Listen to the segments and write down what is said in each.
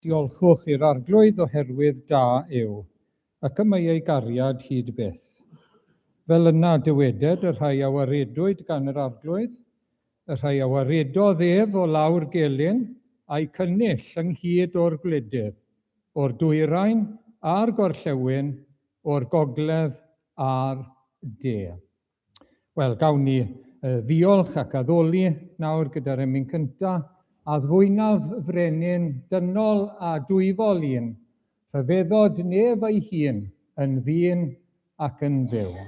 Diolchwch i'r Arglwydd oherwydd da yw, ac y mae ei gariad hyd byth. Fel yna dyweded y rhai a waredwyd gan yr Arglwydd, y rhai a waredodd ef o lawr gelyn, a'i cynnull ynghyd o'r gwledydd, o'r dwyrain a'r gorllewin, o'r gogledd a'r de. Wel, gawn ni ddiolch ac addoli nawr gyda'r emyn cyntaf. Addfwynaf frenin dynol a dwyfol un, rhyfeddod nef ei hun yn ddyn ac yn Dduw.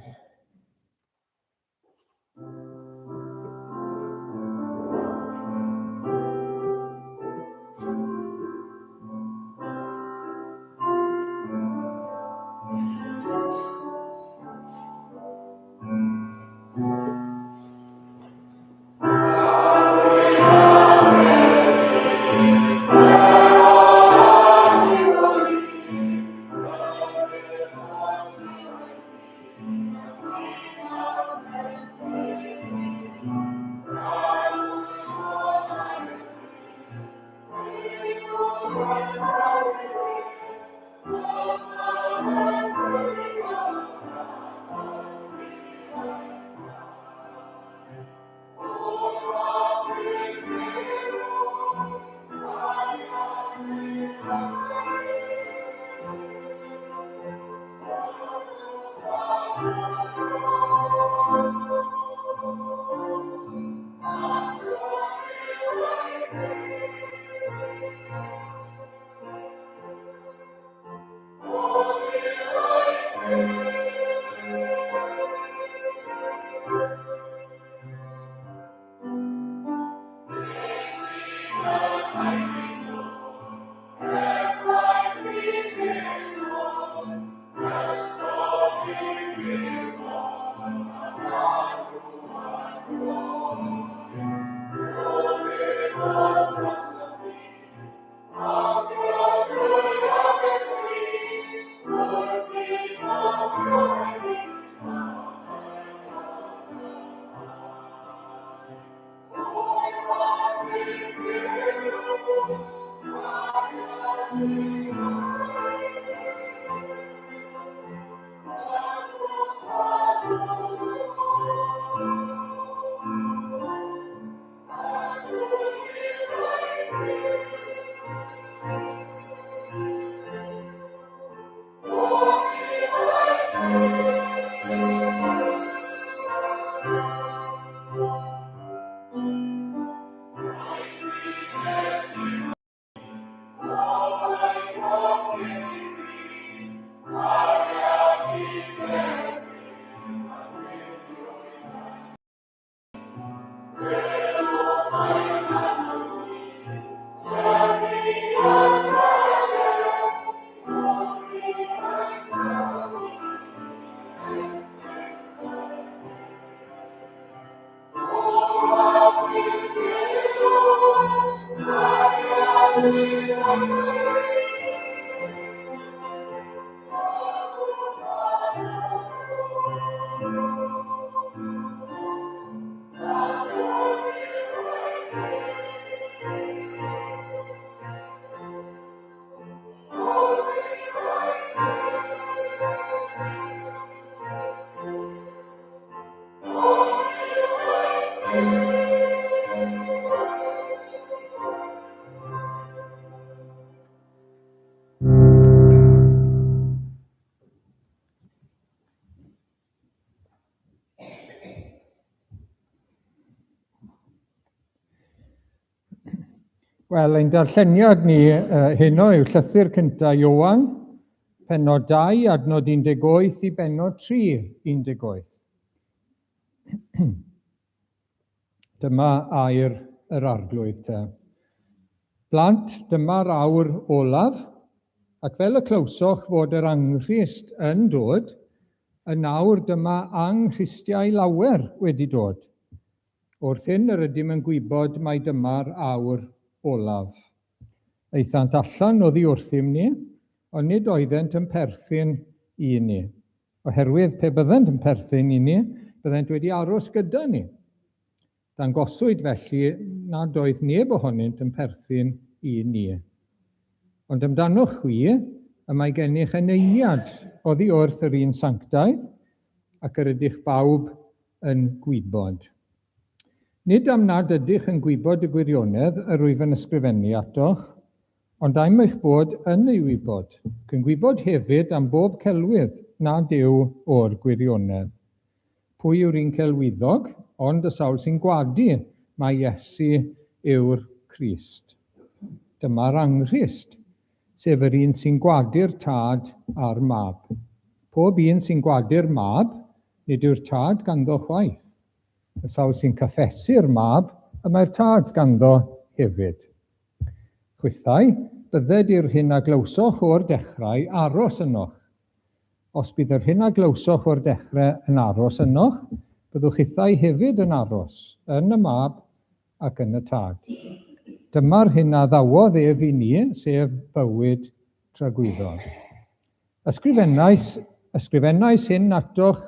Wel, ein darlleniad ni heno yw llythyr cyntaf Ioan, pennod 2, adnod 18 i bennod 3, 18. Dyma air yr Arglwydd te. Blant, dyma'r awr olaf, ac fel y clywsoch fod yr Anghrist yn dod, yn awr dyma anghristiau lawer wedi dod. Wrth hyn yr ydym yn gwybod mai dyma'r awr olaf. Aethant allan oddi wrthym ni, ond nid oeddent yn perthyn i ni. Oherwydd pe byddent yn perthyn i ni, byddent wedi aros gyda ni. Dangoswyd felly nad oedd neb ohonynt yn perthyn i ni. Ond amdanoch chwi, y mae gennych eneiniad oddi wrth yr un sanctaidd, ac yr ydych bawb yn gwybod. Nid am nad ydych yn gwybod y gwirionedd yr wyf yn ysgrifennu atoch, ond am eich bod yn ei wybod, ac yn gwybod hefyd am bob celwydd nad yw o'r gwirionedd. Pwy yw'r un celwyddog, ond y sawl sy'n gwadu mai Iesu yw'r Crist? Dyma'r anghrist, sef yr un sy'n gwadu'r Tad a'r Mab. Pob un sy'n gwadu'r Mab, nid yw'r Tad ganddo chwaith. Y sawl sy'n cyffesu'r Mab, y mae'r Tad ganddo hefyd. Chwithau, bydded i'r hyn a glywsoch o'r dechrau aros ynoch. Os bydd yr hyn a glywsoch o'r dechrau yn aros ynoch, byddwch chithau hefyd yn aros, yn y Mab ac yn y Tad. Dyma'r hyn a ddawodd ef i ni, sef bywyd tragwyddol. Ysgrifennais, ysgrifennais hyn atoch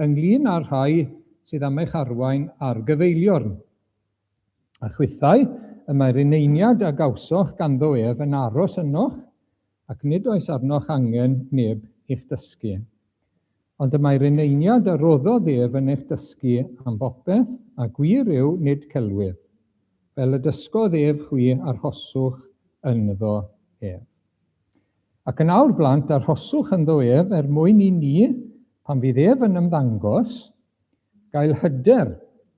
ynglyn â'r rhai sydd am eich arwain ar gyfeiliorn. A chwithau, y mae'r eneiniad a gawsoch ganddo ef yn aros ynoch, ac nid oes arnoch angen neb i'ch dysgu. Ond y mae'r eneiniad a roddodd ef yn eich dysgu am bopeth, a gwir yw nid celwydd, fel y dysgodd ef chwi arhoswch ynddo ef. Ac yn awr blant, arhoswch ynddo ef er mwyn i ni, pan fydd ef yn ymddangos, gael hyder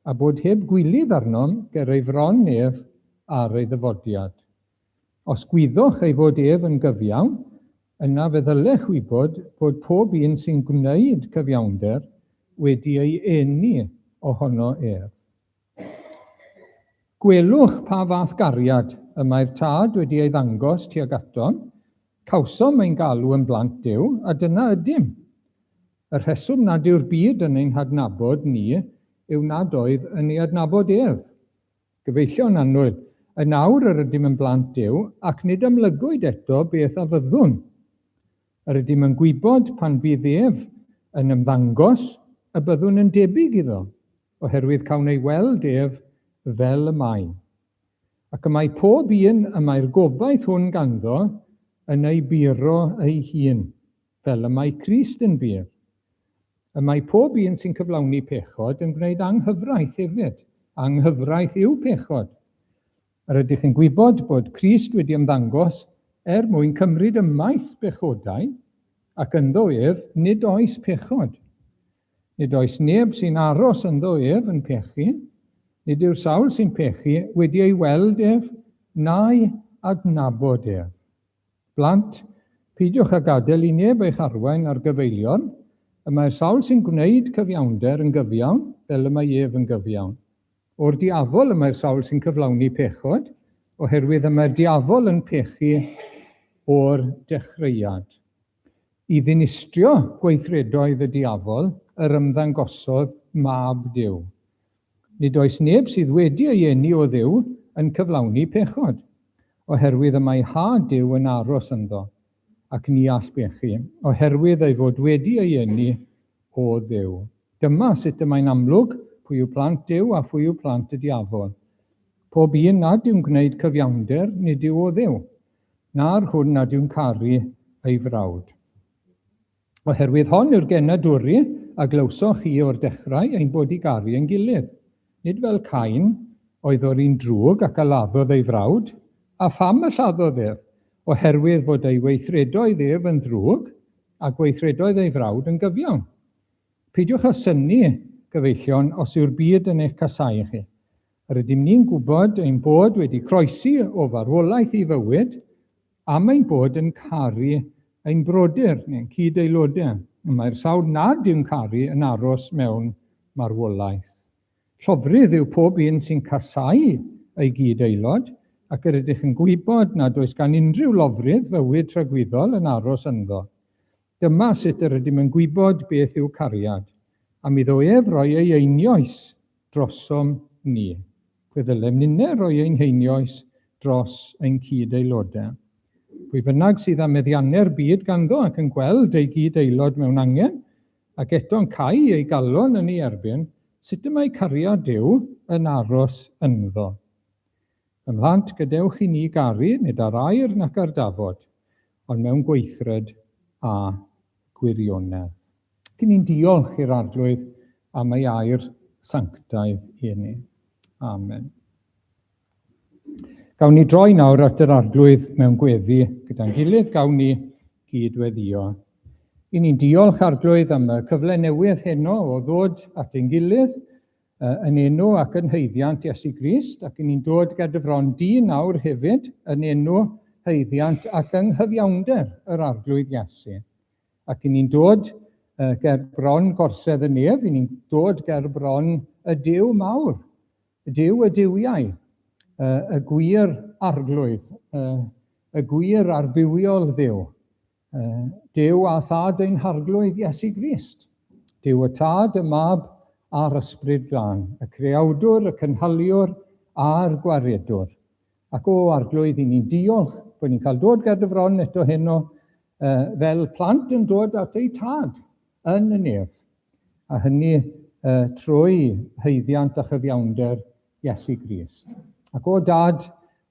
a bod heb gwilydd arnom ger ei fron ef ar ei ddyfodiad. Os gwyddoch ei fod ef yn gyfiawn, yna fe ddylech wybod bod pob un sy'n gwneud cyfiawnder wedi ei eni ohono ef. Gwelwch pa fath gariad y mae'r Tad wedi ei ddangos tuag atom, cawsom ein galw yn blant Duw, a dyna ydym. Y rheswm nad yw'r byd yn ein hadnabod ni yw nad oedd yn ei adnabod ef. Gyfeillion annwyl, yn awr yr ydym yn blant Duw, ac nid amlygwyd eto beth a fyddwn. Yr ydym yn gwybod pan fydd ef yn ymddangos y byddwn yn debyg iddo, oherwydd cawn ei weld ef fel y mae. Ac y mae pob un y mae'r gobaith hwn ganddo yn ei buro ei hun, fel y mae Crist yn bur. Y mae pob un sy'n cyflawni pechod yn gwneud anghyfraith hefyd. Anghyfraith yw pechod. Yr ydych yn gwybod bod Crist wedi ymddangos er mwyn cymryd ymaith bechodau, ac ynddo ef nid oes pechod. Nid oes neb sy'n aros ynddo ef yn pechu, nid yw'r sawl sy'n pechu wedi ei weld ef na'i adnabod ef. Blant, peidiwch â gadael i neb eich arwain ar gyfeiliorn, y mae'r sawl sy'n gwneud cyfiawnder yn gyfiawn fel y mae ef yn gyfiawn. O'r diafol y mae'r sawl sy'n cyflawni pechod, oherwydd y mae'r diafol yn pechu o'r dechreuad. I ddinistrio gweithredoedd y diafol yr ymddangosodd Mab Duw. Nid oes neb sydd wedi ei eni o Dduw yn cyflawni pechod, oherwydd y mae had Duw yn aros ynddo, ac ni all bechu, oherwydd ei fod wedi ei eni o Dduw. Dyma sut y mae'n amlwg pwy yw plant Duw a phwy yw plant y diafol. Pob un nad yw'n gwneud cyfiawnder, nid yw o Dduw, na'r hwn nad yw'n caru ei frawd. Oherwydd hon yw'r genadwri a glywsoch chi o'r dechrau, ein bod i garu ein gilydd. Nid fel Cain, oedd o'r un drwg ac a laddodd ei frawd. A pham y lladdodd ef? Oherwydd fod ei weithredoedd ef yn ddrwg, a gweithredoedd ei frawd yn gyfiawn. Peidiwch â synnu, gyfeillion, os yw'r byd yn eich casáu chi. Yr ydym ni'n gwybod ein bod wedi croesi o farwolaeth i fywyd, am ein bod yn caru ein brodyr neu'n cyd-aelodau. Y mae'r sawl nad yw'n caru yn aros mewn marwolaeth. Llofrudd yw pob un sy'n casáu ei gyd-aelod, ac yr ydych yn gwybod nad oes gan unrhyw lofrudd fywyd tragwyddol yn aros ynddo. Dyma sut yr ydym yn gwybod beth yw cariad, am iddo ef roi ei einioes drosom ni. Fe ddylem ninne roi ein heinioes dros ein cyd-aelodau. Pwy bynnag sydd â meddiannu'r byd ganddo ac yn gweld ei gyd-aelod mewn angen, ac eto'n cau ei galon yn ei erbyn, sut y mae cariad Duw yn aros ynddo? Fy mhlant, gadewch i ni garu, nid ar air nac ar dafod. ond mewn gweithred a gwirionedd. Cyn ni'n diolch i'r Arglwydd am ei air sanctaidd i ni. Amen. Gawn ni droi nawr at yr Arglwydd mewn gweddi gyda'n gilydd, gawn ni gyd-weddïo. I ni'n diolch Arglwydd am y cyfle newydd heno o ddod at ein gilydd yn enw ac yn haeddiant Iesu Grist, ac i ni'n dod ger dy fron di nawr hefyd yn enw haeddiant ac yng nghyfiawnder yr Arglwydd Iesu. Ac i ni'n dod ger bron gorsedd y nef, i ni'n dod ger bron y Duw mawr, Duw y duwiau, y gwir Arglwydd, y gwir arbywiol Dduw, Duw a Thad ein Harglwydd Iesu Grist. Duw y Tad, y Mab a'r Ysbryd Glân, y Creawdwr, y Cynhaliwr a'r Gwaredwr. Ac o Arglwydd, i ni'n diolch bod ni'n cael dod ger dy fron eto heno fel plant yn dod at eu tad yn y nef, a hynny trwy haeddiant a chyfiawnder Iesu Grist. Ac o Dad,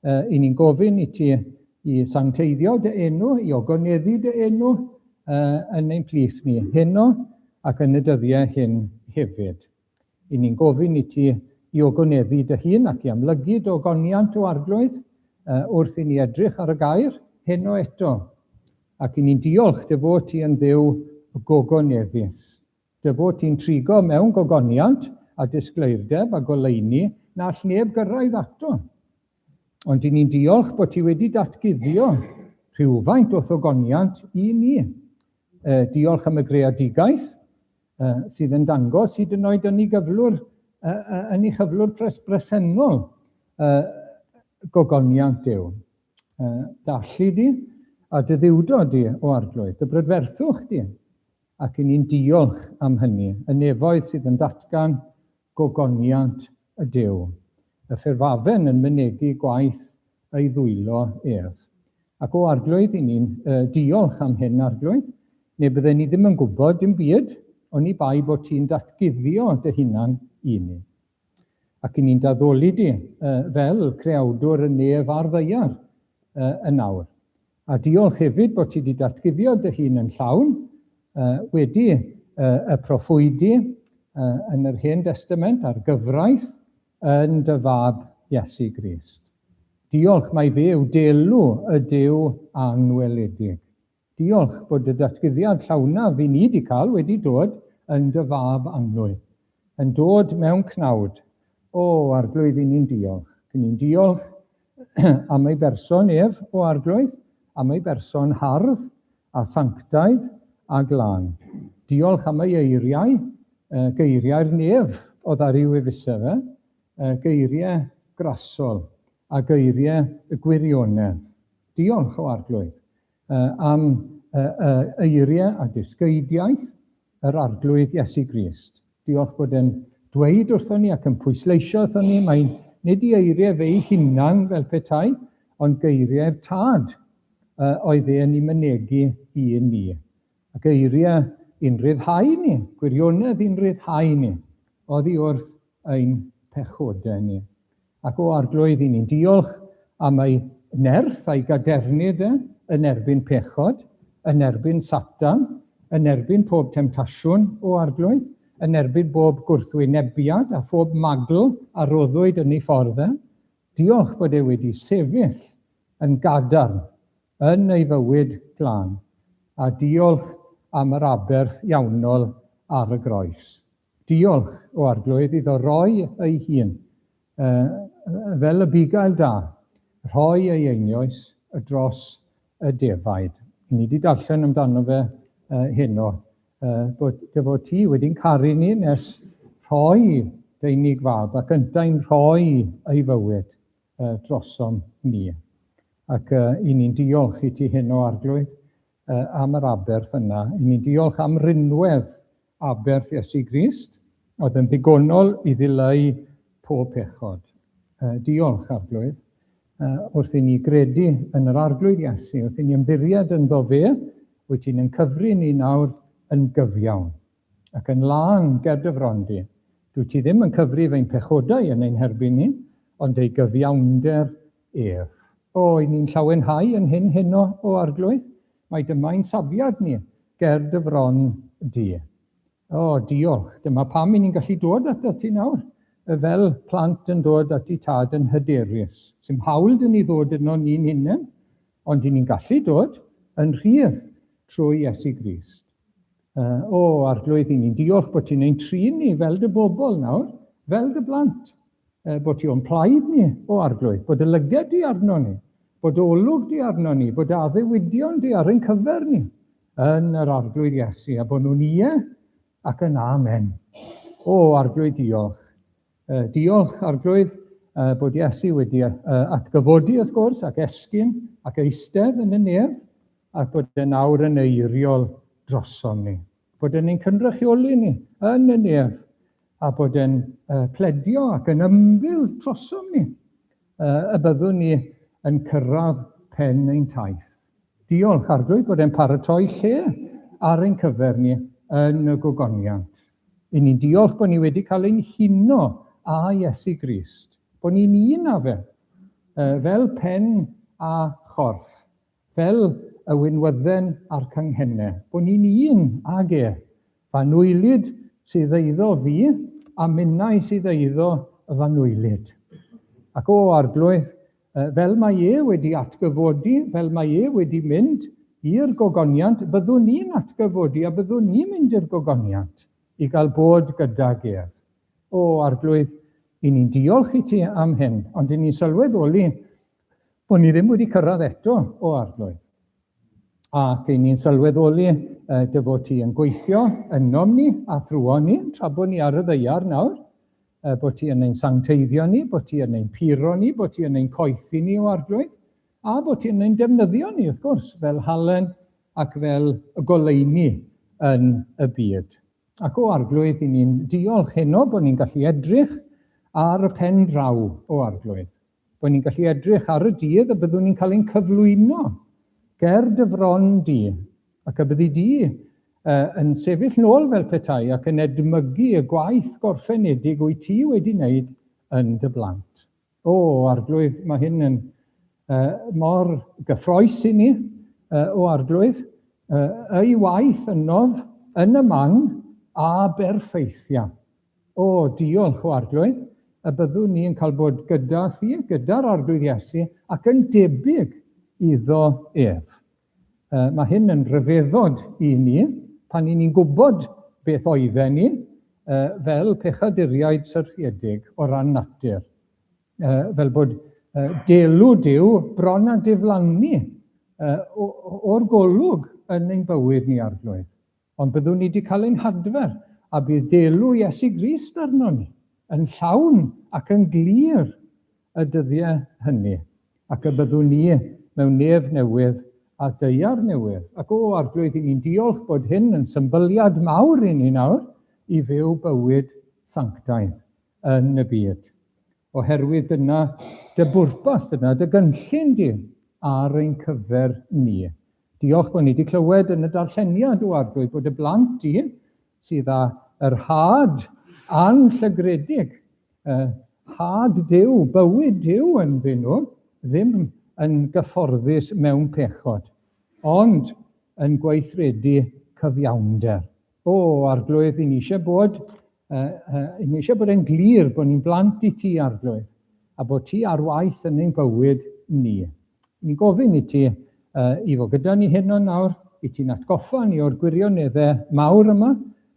i ni'n gofyn i ti i sancteiddio dy enw, i ogoneddu dy enw yn ein plith ni heno ac yn y dyddiau hyn hefyd. I ni'n gofyn i ti i ogoneddu dy hun ac i amlygu dy ogoniant o Arglwydd wrth i ni edrych ar y gair heno eto. Ac i ni'n diolch dy fod ti yn Dduw gogoneddus. Dy fod ti'n trigo mewn gogoniant a disgleirdeb a goleuni na all neb gyrraedd ato. Ond i ni'n diolch bod ti wedi datguddio rhywfaint o'th ogoniant i ni. E, diolch am y greadigaeth e, sydd yn dangos hyd yn oed yn ei gyflwr, e, yn ei chyflwr pres bresennol e, gogoniant Duw. E, dallu di a dy ddiwdod di o Arglwydd, dy brydferthwch di. Ac i ni'n diolch am hynny, y nefoedd sydd yn datgan gogoniant y Duw, y ffurfafen yn mynegi gwaith ei ddwylo ef. Ac o Arglwydd, i ni'n diolch am hyn, Arglwydd, neu bydden ni ddim yn gwybod dim byd, oni bai bod ti'n datguddio dy hunan i ni. Ac i ni'n daddoli di fel creawdwr y nef a'r ddaear yn awr. A diolch hefyd bod ti wedi datguddio dy hun yn llawn wedi y proffwydi yn yr Hen Destament a'r gyfraith yn dy fab Iesu Grist. Diolch mai fe yw delw y Duw anweledig. Diolch bod y datguddiad llawnaf i ni 'di cael wedi dod yn dy fab annwyl. Yn dod mewn cnawd. O, Arglwydd, i ni'n diolch. Cyn ni'n diolch am ei berson ef, o Arglwydd, am ei berson hardd a sanctaidd a glân. Diolch am ei eiriau, geiriau'r nef oedd ar i'w efusau fe, geiriau grasol a geiriau y gwirionedd. Diolch, o Arglwydd, am eiriau a dysgeidiaeth yr Arglwydd Iesu Grist. Diolch bod e'n dweud wrthon ni ac yn pwysleisio wrthon ni, mae nid i eiriau fe'i hunan fel petai, ond geiriau'r Tad oedd e'n ei mynegi i ni. A geiriau i'n rhyddhau ni, gwirionedd i'n rhyddhau ni, oddi wrth ein pechodau ni. Ac o Arglwydd, i ni'n diolch am ei nerth a'i gadernid e yn erbyn pechod, yn erbyn Satan, yn erbyn pob temtasiwn, o Arglwydd, yn erbyn bob gwrthwynebiad a phob magl a roddwyd yn ei ffordd e. Diolch bod e wedi sefyll yn gadarn yn ei fywyd glân, a diolch am yr aberth iawnol ar y groes. Diolch, o Arglwydd, iddo roi ei hun, fel y bugail da, rhoi ei einioes dros y defaid. Ni wedi darllen amdano fe heno, bod dy fod ti wedi'n caru ni nes rhoi dy unig fab ac yntau'n rhoi ei fywyd drosom ni. Ac i ni'n diolch i ti heno, Arglwydd, am yr aberth yna. I ni'n diolch am rinwedd aberth Iesu Grist, oedd yn ddigonol i ddileu pob pechod. Diolch, Arglwydd, wrth i ni gredu yn yr Arglwydd Iesu, wrth i ni ymddiried ynddo fe, wyt ti'n yn cyfri ni nawr yn gyfiawn ac yn lân ger dy fron di. Dwyt ti ddim yn cyfrif ein pechodau yn ein herbyn ni, ond ei gyfiawnder ef. O, i ni'n llawenhau yn hyn heno, o Arglwydd. Mai dyma ein safiad ni ger dy fron di. O, diolch. Dyma pam i ni'n gallu dod atat ti nawr, fel plant yn dod at eu tad yn hyderus. Sdim hawl 'da ni ddod yno ni'n hunain, ond i ni'n gallu dod yn rhydd trwy Iesu Grist. O, Arglwydd, i ni'n diolch bod ti'n ein trin ni fel dy bobl nawr, fel dy blant. Bod ti o'n plaid ni, o Arglwydd, bod dy lyged di arno ni, bod dy olwg di arno ni, bod dy addewidion di ar ein cyfer ni, yn yr Arglwydd Iesu, a bod nhw'n ie ac yn amen. O, Arglwydd, diolch. Diolch, Arglwydd, bod Iesu wedi atgyfodi, wrth gwrs, ac esgyn ac eistedd yn y nef, ac bod e nawr yn eiriol drosom ni. Bod e'n ein cynrychioli ni yn y nef, a bod e'n pledio ac yn ymbil trosom ni, y byddwn ni yn cyrraedd pen ein taith. Diolch, Arglwydd, bod e'n paratoi lle ar ein cyfer ni yn y gogoniant. I ni'n diolch bod ni wedi cael ein huno â Iesu Grist, bod ni'n un â fe, fel pen a chorff, fel y winwydden a'r canghennau, bod ni'n un ag e. F'anwylyd sydd eiddo fi, a minnau sydd eiddo f'anwylyd. Ac o, Arglwydd, fel mae e wedi atgyfodi, fel mae e wedi mynd i'r gogoniant, byddwn ni'n atgyfodi a byddwn ni'n mynd i'r gogoniant i gael bod gydag ef. O, Arglwydd, i ni'n diolch i ti am hyn, ond i ni'n sylweddoli bod ni ddim wedi cyrraedd eto, o Arglwydd. Ac i ni'n sylweddoli dy fod ti yn gweithio ynom ni a thrwon ni, tra bod ni ar y ddaear nawr, bod ti yn ein sancteiddio ni, bod ti yn ein puro ni, bod ti yn ein coethi ni o Arglwydd, a bod ti yn ein defnyddio ni, wrth gwrs, fel halen ac fel y goleuni yn y byd. Ac o Arglwydd, i ni'n diolch heno bod ni'n gallu edrych ar y pen draw o Arglwydd. Bod ni'n gallu edrych ar y dydd y byddwn ni'n cael ein cyflwyno ger dy fron di, ac y byddi di yn sefyll nôl fel petai ac yn edmygu y gwaith gorffenedig wyt ti wedi wneud yn dy blant. O, Arglwydd, mae hyn yn mor gyffroes i ni, o Arglwydd, ei waith ynof yn y man a berffeithia. O, diolch, o Arglwydd, y byddwn ni yn cael bod gyda thi, gyda'r Arglwydd Iesu, ac yn debyg iddo ef. Mae hyn yn rhyfeddod i ni, pan i ni'n gwybod beth oedden ni, fel pechaduriaid syrthiedig o ran natur. Fel bod delw Duw bron â diflannu o'r golwg yn ein bywyd ni, Arglwydd. Ond byddwn ni wedi cael ein hadfer, a bydd delw Iesu Grist arnon ni, yn llawn ac yn glir y dyddiau hynny, ac y byddwn ni mewn nef newydd a daear newydd. Ac o, Arglwydd, i ni'n diolch bod hyn yn symbyliad mawr i ni nawr i fyw bywyd sanctaidd yn y byd. Oherwydd dyna dy bwrpas, dyna dy gynllun di ar ein cyfer ni. Diolch bod ni wedi clywed yn y darlleniad o Arglwydd bod y blant di sydd â yr had anllygredig, had Duw, bywyd Duw ynddyn nhw, ddim yn gyfforddus mewn pechod, ond yn gweithredu cyfiawnder. O, Arglwydd, i ni eisiau bod, i ni eisiau bod yn glir bod ni'n blant i ti, Arglwydd, a bod ti ar waith yn ein bywyd ni. Ni'n gofyn i ti i fod gyda ni heno nawr, i ti'n atgoffa ni o'r gwirioneddau mawr yma,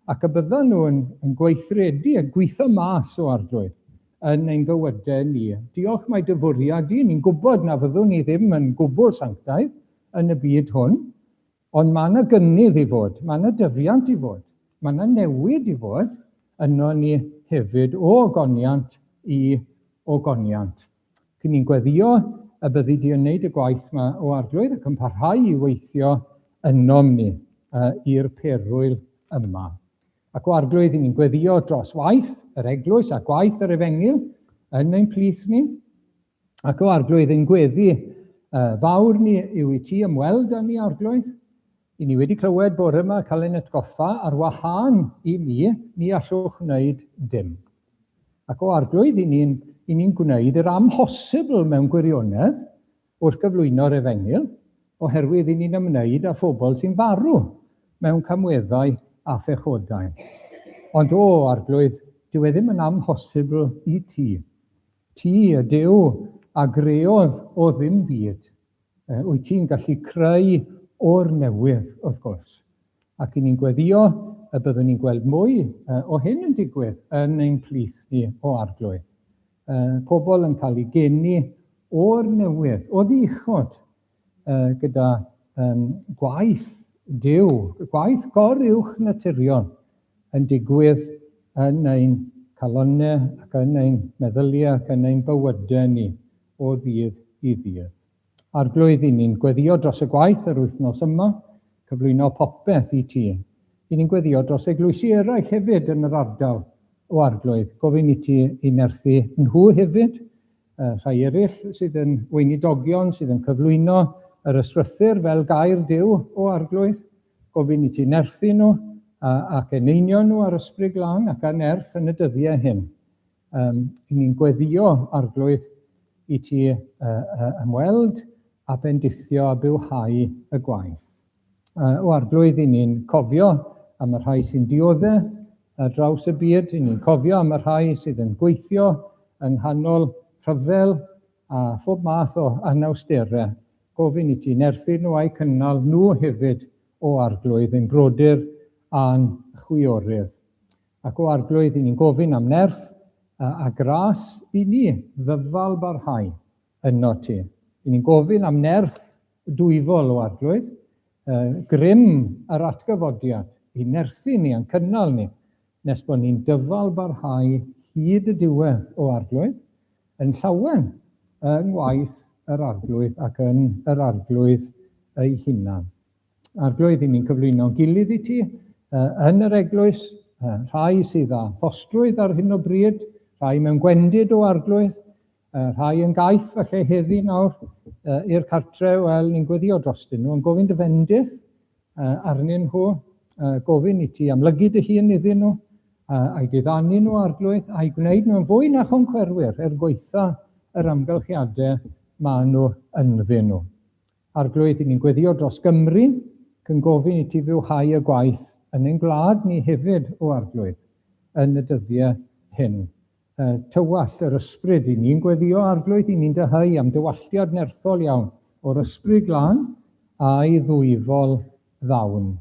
ac y byddan nhw yn, yn gweithredu a gweithio mas o Arglwydd yn ein bywydau ni. Diolch mai dy fwriad di, ni'n gwybod na fyddwn ni ddim yn gwbl sanctaidd yn y byd hwn, Ond mae yna gynnydd i fod, mae yna dyfiant i fod, mae yna newid i fod yno ni hefyd o ogoniant i ogoniant. Cyn ni'n gweddio y byddi di yn wneud y gwaith yma o Arglwydd ac yn parhau i weithio ynom ni i'r perwyl yma. Ac o Arglwydd, i ni'n gweddio dros waith yr eglwys a gwaith yr efengyl yn ein plith ni. Ac o Arglwydd, ein gweddi fawr ni yw i ti ymweld â ni, Arglwydd. I ni wedi clywed bore yma cael ein atgoffa ar wahân i mi, ni allwch wneud dim. Ac o Arglwydd, i ni'n i ni gwneud yr amhosibl mewn gwirionedd wrth gyflwyno'r efengyl. oherwydd i ni'n ymwneud â phobl sy'n farw mewn camweddau a phechodau. Ond o, Arglwydd, dyw e ddim yn amhosibl i ti. Ti, y Duw a greodd o ddim byd, wyt ti'n gallu creu o'r newydd, wrth gwrs. Ac i ni'n gweddio y byddwn ni'n gweld mwy o hyn yn digwydd yn ein plith ni o Arglwydd. Pobl yn cael eu geni o'r newydd, o ddichod, gyda gwaith Duw, gwaith goruwch naturiol yn digwydd yn ein calonnau ac yn ein meddyliau ac yn ein bywydau ni o ddydd i ddydd. Arglwydd, i ni'n gweddio dros y gwaith yr wythnos yma, cyflwyno popeth i ti. I ni'n gweddio dros eglwysi eraill hefyd yn yr ardal o Arglwydd. Gofyn i ti i nerthu nhw hefyd, rhai eraill sydd yn weinidogion, sydd yn cyflwyno yr ysgrythur fel gair Duw o Arglwydd. Gofyn i ti nerthu nhw ac eneinio nhw ar Ysbryd Glân ac ar nerth yn y dyddiau hyn. I ni'n gweddio, Arglwydd, i ti ymweld a bendithio a bywhau y gwaith. O Arglwydd, i ni'n cofio am y rhai sy'n dioddef ar draws y byd, i ni'n cofio am y rhai sydd yn gweithio yng nghanol rhyfel a phob math o anawsterau. Gofyn i ti nerthu nhw a'u cynnal nhw hefyd o Arglwydd, ein brodyr a'n chwiorydd. Ac o Arglwydd, i ni'n gofyn am nerth a gras i ni ddyfal barhau yno ti. I ni'n gofyn am nerth dwyfol o Arglwydd, grym yr atgyfodiad i nerthu ni a'n cynnal ni, nes bod ni'n dyfal barhau hyd y diwedd o Arglwydd, yn llawen yng ngwaith yr Arglwydd ac yn yr Arglwydd ei hunan. Arglwydd, i ni'n cyflwyno'n gilydd i ti yn yr eglwys, rhai sydd â ffostrwydd ar hyn o bryd, rhai mewn gwendid o Arglwydd, rhai yn gaeth falle heddi nawr i'r cartre, wel, ni'n gweddio drostyn nhw, yn gofyn dy fendith arnyn nhw, gofyn i ti amlygu dy hun iddyn nhw, a'i diddanu nhw, Arglwydd, a'i gwneud nhw'n fwy na choncwerwyr er gwaetha yr amgylchiadau maen nhw ynddyn nhw. Arglwydd, i ni'n gweddio dros Gymru, ac yn gofyn i ti fywhau y gwaith yn ein gwlad ni hefyd, o Arglwydd, yn y dyddiau hyn. Tywallt yr ysbryd, i ni'n gweddio, Arglwydd, i ni'n dyheu am dywalltiad nerthol iawn o'r Ysbryd Glân a'i ddwyfol ddawn,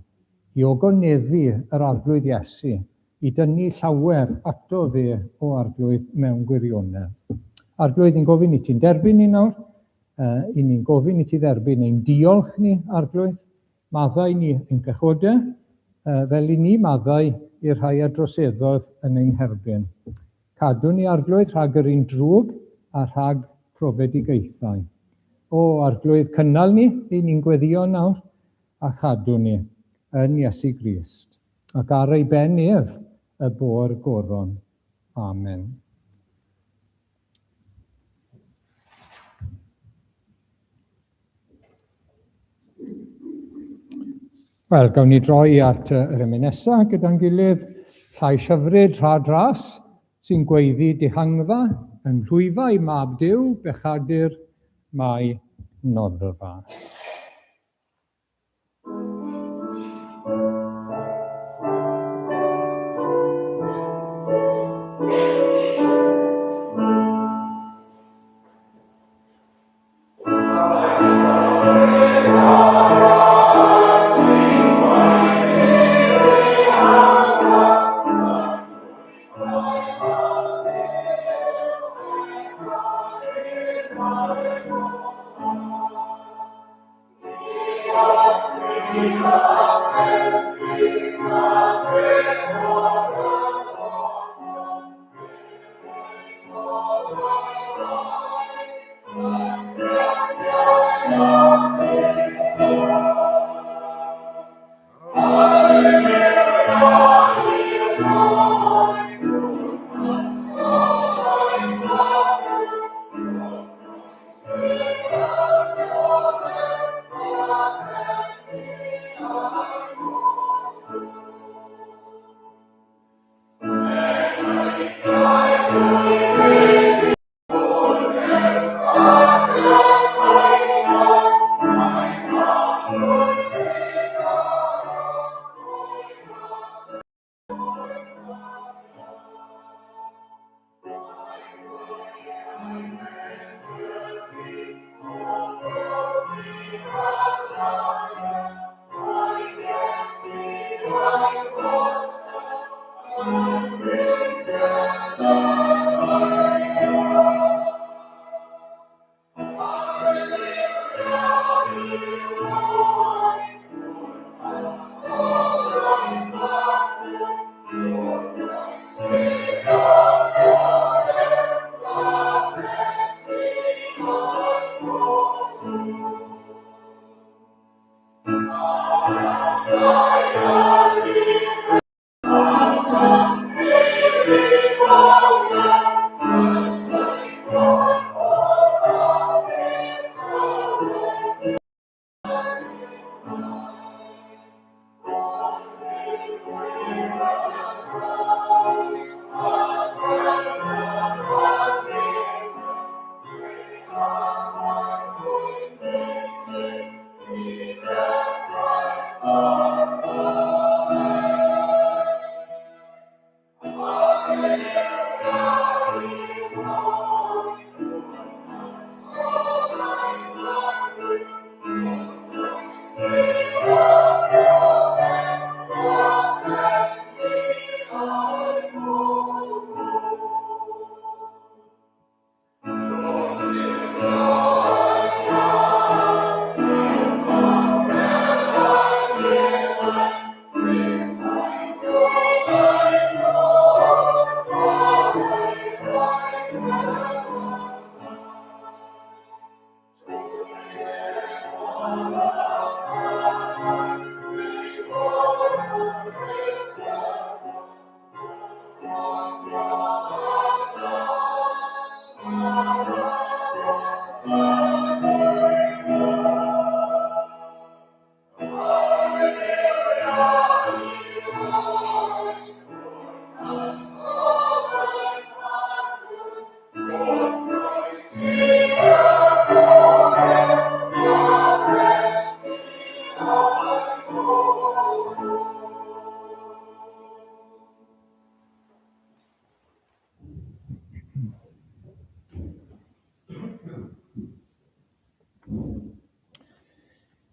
i ogoneddu yr Arglwydd Iesu, i dynnu llawer ato fe, o Arglwydd, mewn gwirionedd. Arglwydd, ni'n gofyn i ti'n derbyn ni nawr, i ni'n gofyn i ti dderbyn ein diolch ni, Arglwydd. Maddau ni ein pechodau, fel i ni maddau i'r rhai a droseddodd yn ein herbyn. Cadw ni, Arglwydd, rhag yr un drwg a rhag profedigaethau. O, Arglwydd, cynnal ni, i ni'n gweddio nawr, a chadw ni yn Iesu Grist. Ac ar ei ben ef y bo'r goron. Amen. Wel, gawn ni droi at yr emyn nesaf gyda'n gilydd. Llais hyfryd, rhad ras, sy'n gweiddi dihangfa yng nghlwyfau mab Duw, bechadur, mae noddfa.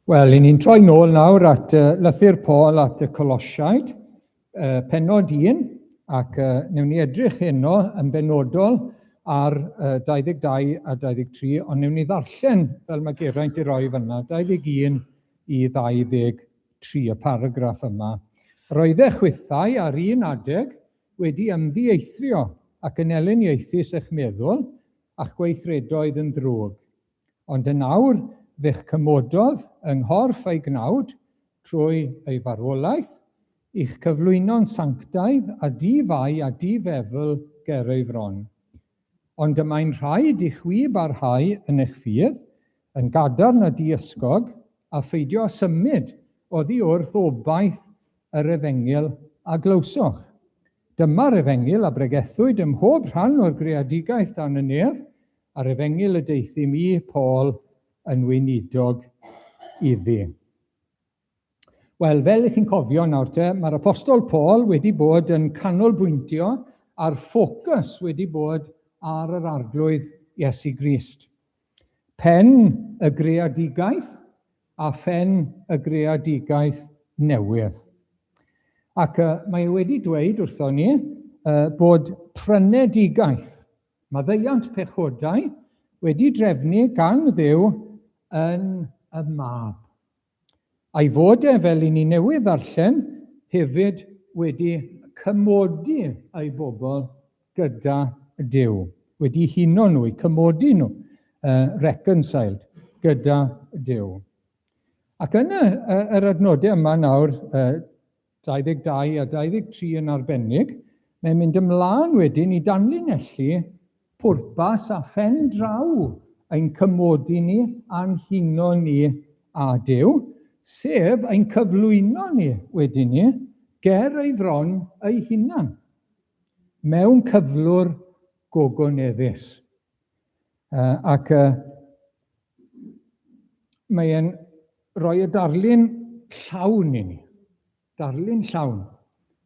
Wel, i ni'n troi nôl nawr at lythyr Paul at y Colosiaid, penod 1, ac newn ni edrych heno yn benodol ar 22 a 23, ond newn ni ddarllen, fel mae Geraint i roi fyna, 21 i 23, y paragraff yma. Roeddech chwithau ar un adeg wedi ymddieithrio ac yn elyniaethus eich meddwl, a'ch gweithredoedd yn ddrwg. Ond yn awr fe'ch cymododd yng nghorff ei gnawd trwy ei farwolaeth, i'ch cyflwyno'n sanctaidd a di-fai a di-fefl ger ei fron. Ond y mae'n rhaid i chwi barhau yn eich ffydd, yn gadarn a di-ysgog, a pheidio â symud oddi wrth obaith yr efengyl a glywsoch. Dyma'r efengyl a bregethwyd ym mhob rhan o'r greadigaeth dan y nef, a'r efengyl y deuthum i, Paul, yn weinidog iddi. Wel, fel ych chi'n cofio nawr te, mae'r Apostol Paul wedi bod yn canolbwyntio a'r ffocws wedi bod ar yr Arglwydd Iesu Grist. Pen y greadigaeth a phen y greadigaeth newydd. Ac uh, mae e wedi dweud wrthon ni uh, bod prynedigaeth Maddeuant pechodau wedi drefnu gan Dduw yn y Mab. A'i fod e, fel i ni newydd ddarllen, hefyd wedi cymodi ei bobl gyda Duw, wedi huno nhw, eu cymodi nhw, uh, reconciled, gyda Duw. Ac yn y, yr adnodau yma nawr, uh, 22 a 23 yn arbennig, mae'n mynd ymlaen wedyn i danlinellu pwrpas a phen draw ein cymodi ni a'n huno ni â Duw, sef ein cyflwyno ni wedyn ni ger ei fron ei hunan, mewn cyflwr gogoneddus. Ac mae e'n rhoi y darlun llawn i ni. Darlun llawn.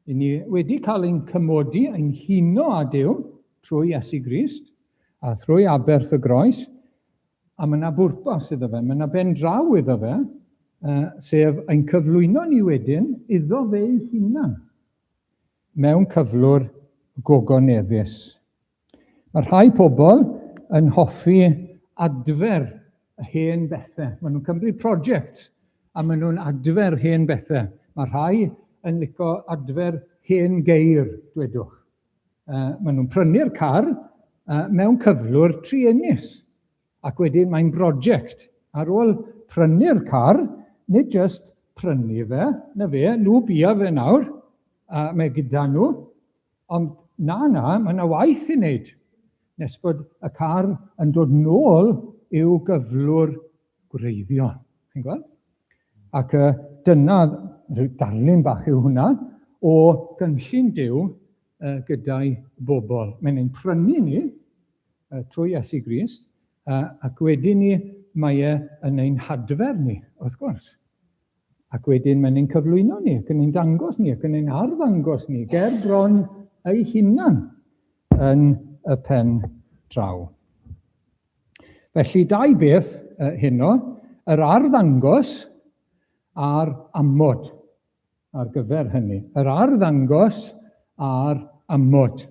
I ni wedi cael ein cymodi, ein huno â Duw trwy Iesu Grist a thrwy aberth y groes, a mae yna bwrpas iddo fe, mae yna ben draw iddo fe, sef ein cyflwyno ni wedyn iddo fe ei hunan mewn cyflwr gogoneddus. Mae rhai pobl yn hoffi adfer hen bethau. Maen nhw'n cymryd project a maen nhw'n adfer hen bethau. Mae rhai yn licio adfer hen geir, dwedwch. Maen nhw'n prynu'r car mewn cyflwr truenus. Ac wedyn mae'n broject. Ar ôl prynu'r car, nid jyst prynu fe, na fe, nhw bia fe nawr, a mae gyda nhw, Ond na, na, mae yna waith i wneud nes bod y car yn dod nôl i'w gyflwr gwreiddiol. Chi'n gweld? Ac uh, dyna darlun bach yw hwnna o gynllun Duw uh, gyda'i bobl. Mae'n ein prynu ni uh, trwy Iesu Grist, uh, ac wedyn ni mae e yn ein hadfer ni, wrth gwrs. Ac wedyn mae'n ein cyflwyno ni, ac yn ein dangos ni, ac yn ein arddangos ni ger bron ei hunan yn y pen draw. Felly dau beth heno, yr arddangos a'r amod ar gyfer hynny. Yr arddangos a'r amod.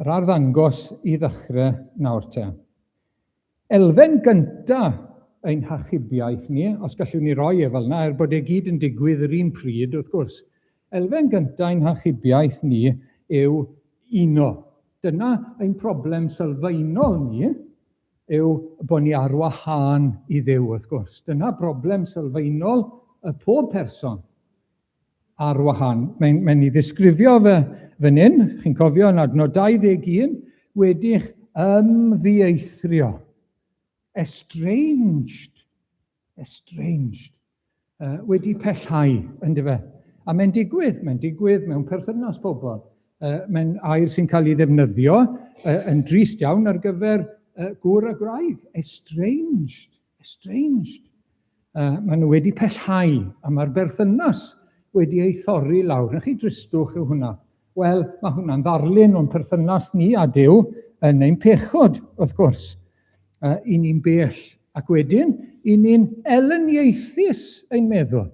Yr arddangos i ddechrau nawr te. Elfen gyntaf ein hachubiaeth ni, os gallwn ni roi e fel yna, er bod e gyd yn digwydd yr un pryd, wrth gwrs. Elfen gyntaf ein hachubiaeth ni yw uno. Dyna ein problem sylfaenol ni, yw bod ni ar wahân i Dduw, wrth gwrs. Dyna broblem sylfaenol y pob person ar wahân. Mae'n mae ei ddisgrifio fe fan hyn, chi'n cofio yn adnod 21, wedi'ch ymddieithrio. Estranged. Estranged. Wedi pellhau, ynddo fe. A mae'n digwydd, mae'n digwydd mewn perthynas pobl. Mae'n air sy'n cael ei ddefnyddio yn drist iawn ar gyfer gŵr a gwraig. Estranged. Estranged. Maen nhw wedi pellhau, a mae'r berthynas wedi ei thorri lawr. Na chi dristwch yw hwnna. Wel, mae hwnna'n ddarlun o'n perthynas ni a Duw yn ein pechod, wrth gwrs. I ni'n bell. Ac wedyn, i ni'n elyniaethus ein meddwl.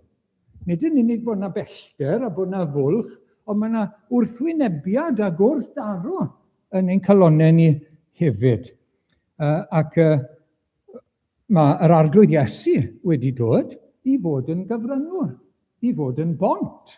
Nid yn unig bod yna bellter a bod yna fwlch, ond mae yna wrthwynebiad a gwrthdaro yn ein calonnau ni hefyd. Ac mae yr Arglwydd Iesu wedi dod i fod yn gyfryngwr, i fod yn bont,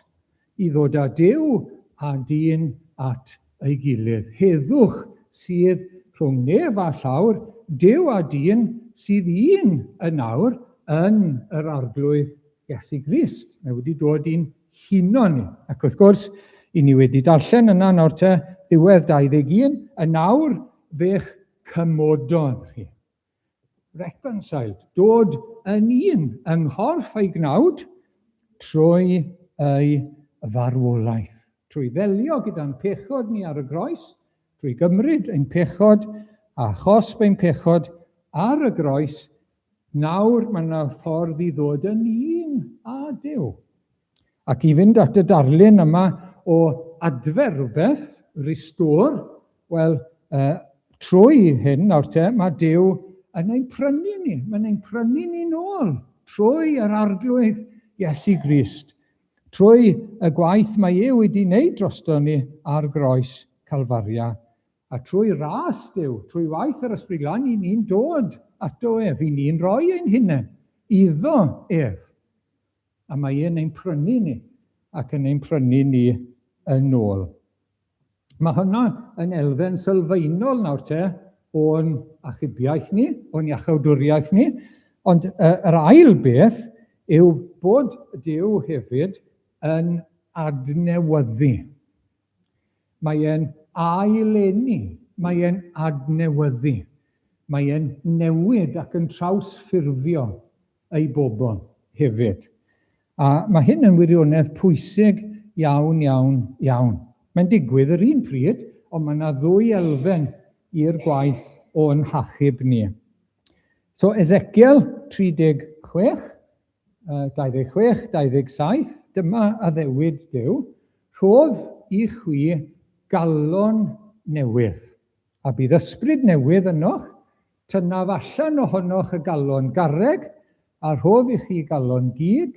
i ddod â Duw a dyn at ei gilydd. Heddwch sydd rhwng nef a llawr, Duw a dyn sydd un yn awr yn yr Arglwydd Iesu Grist. Mae wedi dod i'n huno ni. Ac wrth gwrs, i ni wedi darllen yna nawr te, ddiwedd 21, yn awr fe'ch cymododd chi. Reconciled, dod yn un yng nghorff ei gnawd trwy ei farwolaeth. Trwy ddelio gyda'n pechod ni ar y groes, trwy gymryd ein pechod a chosb ein pechod ar y groes, nawr mae yna ffordd i ddod yn un â Duw. Ac i fynd at y darlun yma o adfer rhywbeth, restore, wel, trwy hyn nawr te, mae Duw yn ein prynu ni. Mae'n ein prynu ni nôl trwy yr Arglwydd Iesu Grist. Trwy y gwaith mae e wedi wneud drosto ni ar groes Calfaria. A trwy ras Duw, trwy waith yr Ysbryd Glân, i ni'n dod ato ef, i ni'n rhoi ein hunain iddo ef. A mae e'n ein prynu ni, ac yn ein prynu ni yn ôl. Mae hwnna yn elfen sylfaenol nawr te o'n achubiaeth ni, o'n iachawdwriaeth ni. Ond yr ail beth yw bod Duw hefyd yn adnewyddu. Mae e'n ail-eni, mae e'n adnewyddu. Mae e'n newid ac yn trawsffurfio ei bobl hefyd. A mae hyn yn wirionedd pwysig iawn, iawn, iawn. Mae'n digwydd yr un pryd, ond mae yna ddwy elfen i'r gwaith o'n hachub ni. So Ezekiel 36, 26, 27, dyma addewid Duw, rhodd i chwi galon newydd, a bydd ysbryd newydd ynoch, Tynnaf allan ohonoch y galon garreg, a rhof i chi galon gig.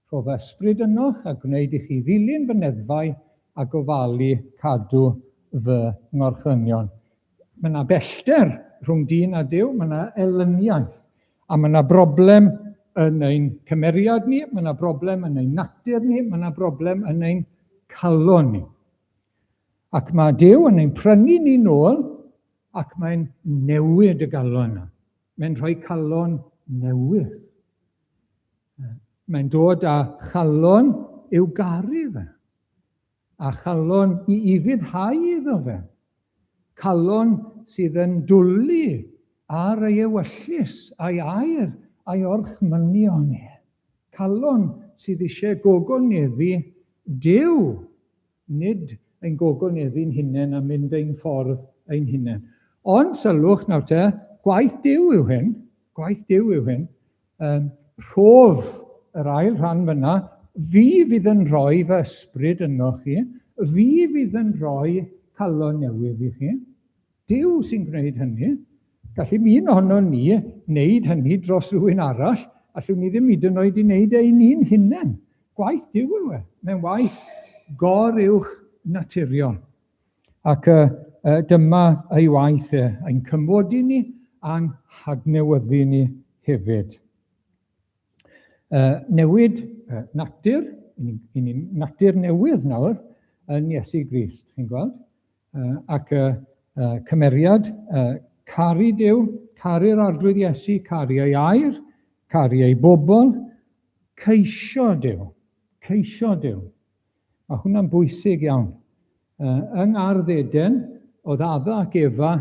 Rhof ysbryd ynoch, a gwneud i chi ddilyn fy neddfau a gofalu cadw fy ngorchmynion. Mae yna bellter rhwng dyn a Duw, mae yna elyniaeth, a mae yna broblem yn ein cymeriad ni, mae yna broblem yn ein natur ni, mae yna broblem yn ein calon ni. Ac mae Duw yn ein prynu ni nôl ac mae'n newid y galon yna. Mae'n rhoi calon newydd. Mae'n dod â chalon i'w garu fe, a chalon i ufuddhau iddo fe. Calon sydd yn dwlu ar ei ewyllys a'i air a'i orchmynion e. Calon sydd eisiau gogoneddu Duw Nid ein gogoneddu'n hunain a mynd ein ffordd ein hunain. Ond sylwch nawr te, gwaith Duw yw hyn, gwaith Duw yw hyn. Rhof yr ail rhan fyna, fi fydd yn rhoi fy ysbryd yno chi, fi fydd yn rhoi calon newydd i chi. Duw sy'n gwneud hynny. Gall ddim un ohono ni wneud hynny dros rhywun arall. Allwn ni ddim hyd yn oed i wneud e i ni'n hunain. Gwaith Duw yw e. Mae'n waith goruwch naturiol. Ac dyma ei waith e, ein cymodi ni a'n hadnewyddu ni hefyd. Newid natur, i ni natur newydd nawr yn Iesu Grist, chi'n gweld? Ac cymeriad, caru Duw, caru'r Arglwydd Iesu, caru ei air, caru ei bobl, ceisio Duw, ceisio Duw. Mae hwnna'n bwysig iawn. Yng Ngardd Eden, oedd Adda ac Efa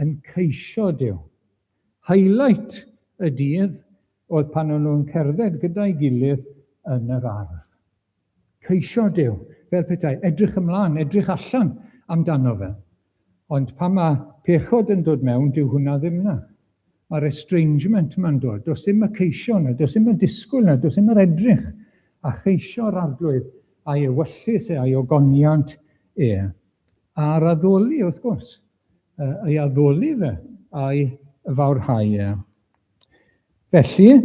yn ceisio Duw. Highlight y dydd oedd pan o'n nhw'n cerdded gyda'i gilydd yn yr ardd. Ceisio Duw, fel petai, edrych ymlaen, edrych allan amdano fe. Ond pan mae pechod yn dod mewn, dyw hwnna ddim yna. Mae'r estrangement yma'n dod. Does ddim y ceisio yna, does ddim y disgwyl yna, does ddim yr edrych. A cheisio'r Arglwydd a'i ewyllys e, a'i ogoniant e. A'r addoli, wrth gwrs. Ei addoli fe, a'i fawrhau e. Felly,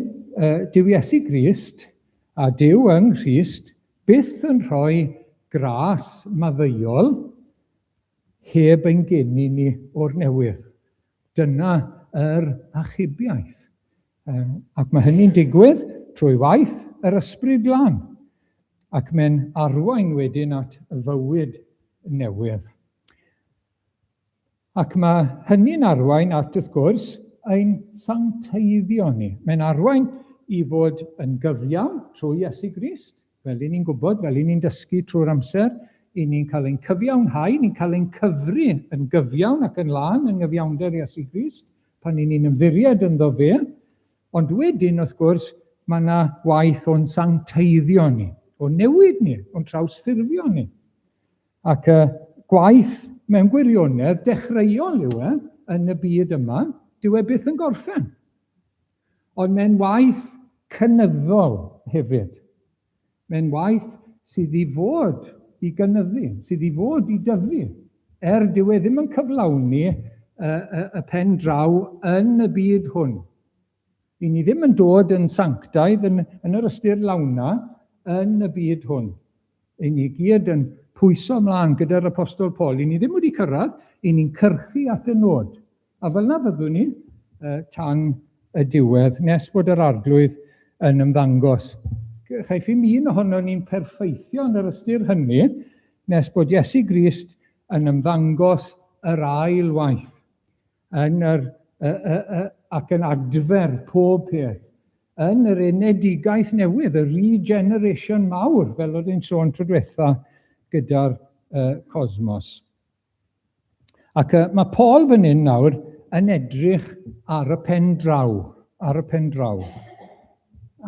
dyw Iesu Grist a Duw yng Nghrist byth yn rhoi gras maddeuol heb ein geni ni o'r newydd. Dyna yr achubiaeth. Ac mae hynny'n digwydd trwy waith yr Ysbryd Glân, ac mae'n arwain wedyn at fywyd newydd. Ac mae hynny'n arwain at, wrth gwrs, ein sancteiddio ni. Mae'n arwain i fod yn gyfiawn trwy Iesu Grist, fel i ni'n gwybod, fel i ni'n dysgu trwy'r amser, i ni'n cael ein cyfiawnhau, ni'n cael ein cyfri yn gyfiawn ac yn lân yng nghyfiawnder Iesu Grist, pan i ni'n ymddiried ynddo fe. Ond wedyn, wrth gwrs, mae yna waith o'n sancteiddio ni, o'n newid ni, o'n trawsffurfio ni. Ac y gwaith mewn gwirionedd dechreuol yw e yn y byd yma, dyw e byth yn gorffen. Ond mae'n waith cynyddol hefyd. Mae'n waith sydd i fod i gynyddu, sydd i fod i dyfu, er dyw e ddim yn cyflawni y, y, y pen draw yn y byd hwn. I ni ddim yn dod yn sanctaidd yn, yn yr ystyr lawna yn y byd hwn. I ni gyd yn pwyso ymlaen gyda'r Apostol Paul. I ni ddim wedi cyrraedd, i ni'n cyrchu at y nod. A fel yna fyddwn ni tan y diwedd, nes bod yr Arglwydd yn ymddangos. Chaiff i'm un ohono ni'n perffeithio yn yr ystyr hynny, nes bod Iesu Grist yn ymddangos yr ail waith yn yr, y, y, y, ac yn adfer pob peth yn yr enedigaeth newydd, y regeneration mawr, fel oedd hi'n sôn tro diwetha gyda'r uh, cosmos. Ac uh, mae Paul fan hyn nawr yn edrych ar y pen draw, ar y pen draw.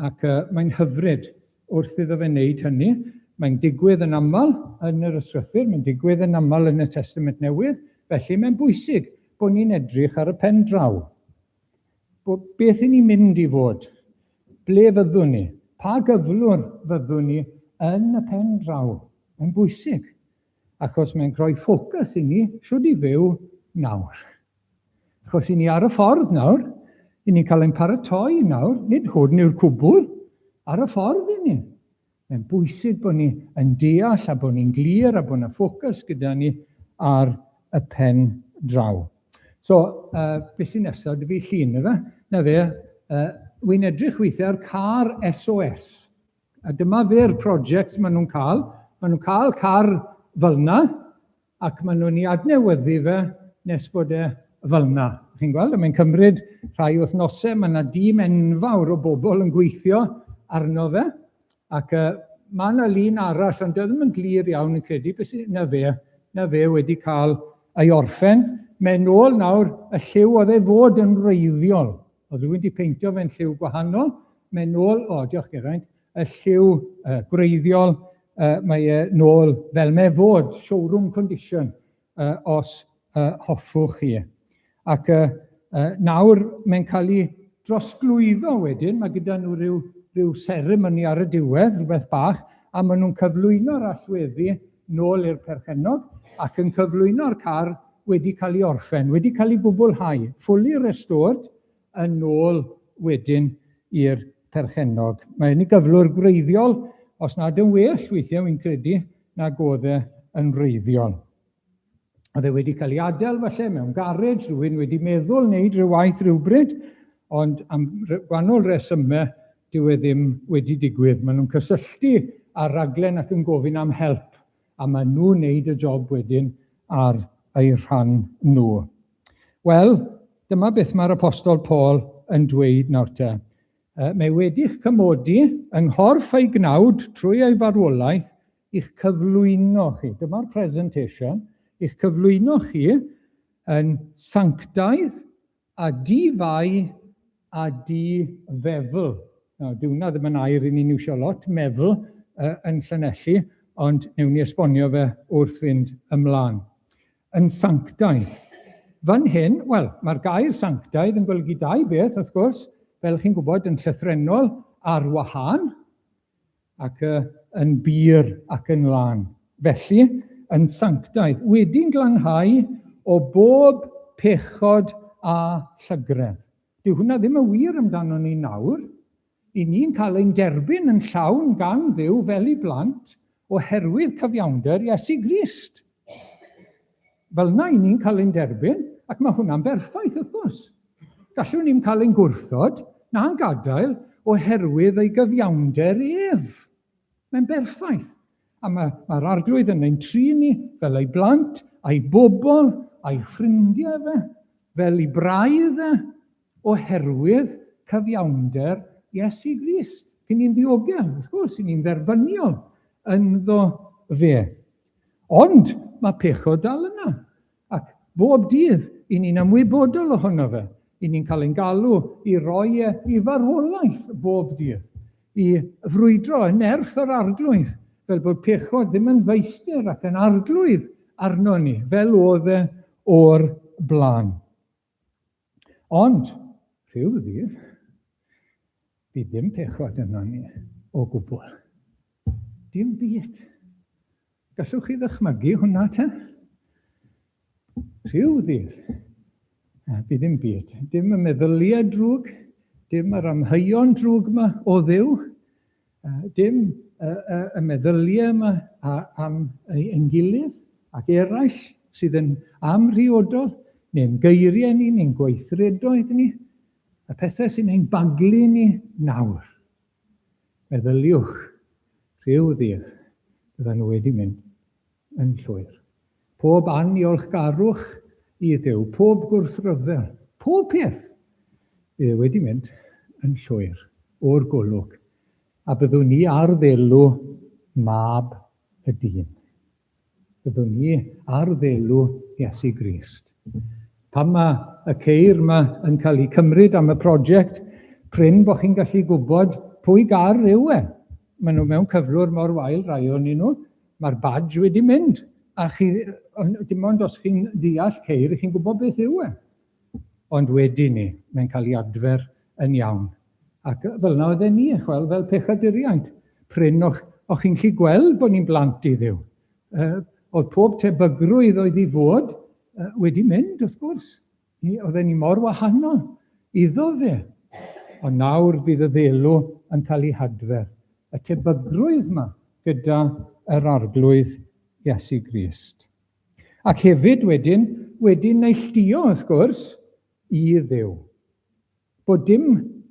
Ac uh, mae'n hyfryd wrth iddo fe wneud hynny. Mae'n digwydd yn aml yn yr ysgrythur, mae'n digwydd yn aml yn y Testament Newydd, felly mae'n bwysig bod ni'n edrych ar y pen draw. Beth i ni'n mynd i fod? Ble fyddwn ni? Pa gyflwr fyddwn ni yn y pen draw? Mae'n bwysig. Achos mae'n rhoi ffocws i ni shwd i fyw nawr. Achos i ni ar y ffordd nawr, i ni'n cael ein paratoi nawr, nid hwn yw'r cwbl, ar y ffordd i ni. Mae'n bwysig bod ni yn deall a bod ni'n glir a bod yna ffocws gyda ni ar y pen draw. So, beth sy'n nesaf, dy fi llun yna, na fe, wy'n edrych weithiau ar car SOS. A dyma fe'r projects maen nhw'n cael. Maen nhw'n cael car fel yna, ac maen nhw'n ei adnewyddu fe nes bod e fel yna. Chi'n gweld, a mae'n cymryd rhai wythnosau, mae yna dîm enfawr o bobl yn gweithio arno fe, ac uh, mae yna lun arall, ond ddim yn glir iawn yn credu, beth sy'n na fe, na fe wedi cael ei orffen. Mae'n ôl nawr y lliw oedd ei fod yn wreiddiol. Oedd rhywun wedi peintio fe'n lliw gwahanol, mae'n nôl, o, diolch Geraint, y lliw uh, gwreiddiol, uh, mae e nôl fel mae fod, showroom condition, uh, os uh, hoffwch chi. Ac uh, uh, nawr mae'n cael ei drosglwyddo wedyn, mae gyda nhw rhyw, rhyw seremoni ar y diwedd, rhywbeth bach, a maen nhw'n cyflwyno'r allweddi nôl i'r perchennog ac yn cyflwyno'r car wedi cael ei orffen, wedi cael ei gwblhau, fully restored, yn ôl wedyn i'r perchennog. Mae yn ei gyflwr gwreiddiol, os nad yn well weithiau, wy'n credu, nag oedd e yn wreiddiol. Oedd e wedi cael ei adael falle mewn garej, rhywun wedi meddwl wneud rhyw waith rhywbryd, ond am gwahanol resymau dyw e ddim wedi digwydd. Maen nhw'n cysylltu â'r raglen ac yn gofyn am help a maen nhw'n wneud y job wedyn ar eu rhan nhw. Wel, dyma beth mae'r Apostol Paul yn dweud nawr te. Mae wedi'ch cymodi yng nghorff ei gnawd trwy ei farwolaeth i'ch cyflwyno chi. Dyma'r presentation. I'ch cyflwyno chi yn sanctaidd A di-fai a di-fefl. Nawr, dyw hwnna ddim yn air i ni'n iwsio lot, mefl, uh, yn Llanelli, ond newn ni esbonio fe wrth fynd ymlaen. Yn sanctaidd. Fan hyn, wel, mae'r gair sanctaidd yn golygu dau beth, wrth gwrs, fel chi'n gwybod, yn llythrennol ar wahân, ac yn bur ac yn lân. Felly, yn sanctaidd, wedi'n glanhau o bob pechod a llygredd. Dyw hwnna ddim yn wir amdano ni nawr. I ni'n cael ein derbyn yn llawn gan Dduw fel ei blant oherwydd cyfiawnder Iesu Grist. Fel yna i ni'n cael ein derbyn, ac mae hwnna'n berffaith wrth gwrs. Gallwn ni'n cael ein gwrthod na'n gadael oherwydd ei gyfiawnder ef. Mae'n berffaith. A mae'r mae Arglwydd yn ein trin ni fel ei blant, a'i bobl, a'i ffrindiau fe, fel ei braidd e, oherwydd cyfiawnder Iesu Grist. Cyn ni'n ddiogel, wrth gwrs, i ni'n dderbyniol ynddo fe. Ond mae pechod dal yna. Ac bob dydd, i ni'n ymwybodol ohono fe. I ni'n cael ein galw i roi e i farwolaeth bob dydd. I frwydro yn nerth yr Arglwydd, fel bod pechod ddim yn feistr ac yn arglwydd arno ni, fel oedd e o'r blaen. Ond, rhyw ddydd, bydd dim pechod yno ni o gwbl. Dim byd. Gallwch chi ddychmygu hwnna te? Rhyw ddydd, bydd dim byd. Dim y meddyliau drwg, dim yr amheuon drwg yma o Dduw, dim y meddyliau yma am ein gilydd ac eraill sydd yn amhriodol, neu'n geiriau ni, neu'n gweithredoedd ni, y pethau sy'n ein baglu ni nawr. Meddyliwch, rhyw ddydd, byddan nhw wedi mynd yn llwyr. Pob anniolchgarwch i Dduw, pob gwrthryfel, pob peth, bydd e wedi mynd yn llwyr o'r golwg, a byddwn ni ar ddelw Mab y Dyn. Byddwn ni ar ddelw Iesu Grist. Pan mae y ceir yma yn cael eu cymryd am y prosiect, prin bod chi'n gallu gwybod pwy gar yw e. Maen nhw mewn cyflwr mor wael rai o'n nhw, Mae'r badge wedi mynd, a chi, dim ond os chi'n deall ceir, chi'n gwybod beth yw e. Ond wedi ni, mae'n cael ei adfer yn iawn. Ac fel yna oedden ni, chwel, fel pechaduriaid. Prin o'ch, o'ch chi'n gallu gweld bod ni'n blant i Dduw. Oedd pob tebygrwydd oedd i fod wedi mynd, wrth gwrs. Ni, oedden ni mor wahanol iddo fe. Ond nawr bydd y ddelw yn cael ei hadfer. Y tebygrwydd yma gyda yr Arglwydd Iesu Grist. Ac hefyd wedyn, wedi neilltuo, wrth gwrs, i Dduw. Bod dim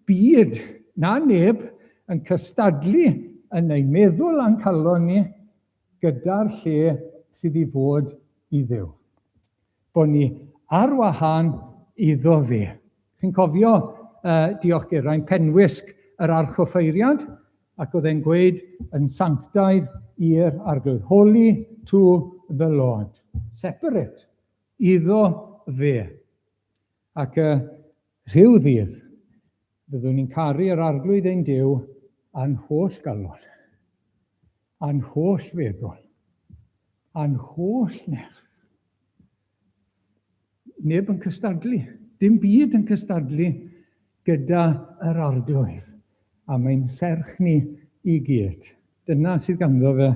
byd na neb yn cystadlu yn ein meddwl a'n calon ni gyda'r lle sydd i fod i Dduw. Bod ni ar wahân iddo fe. Chi'n cofio, diolch Geraint, penwisg yr archoffeiriad, ac oedd e'n gweud yn sanctaidd i'r Arglwydd, Holy to the Lord. Separate, iddo fe. Ac rhyw ddydd, byddwn ni'n caru yr Arglwydd ein Duw â'n holl galon, â'n holl feddwl, â'n holl nerth. Neb yn cystadlu, dim byd yn cystadlu gyda yr Arglwydd, a mae'n serch ni i gyd. Dyna sydd ganddo fe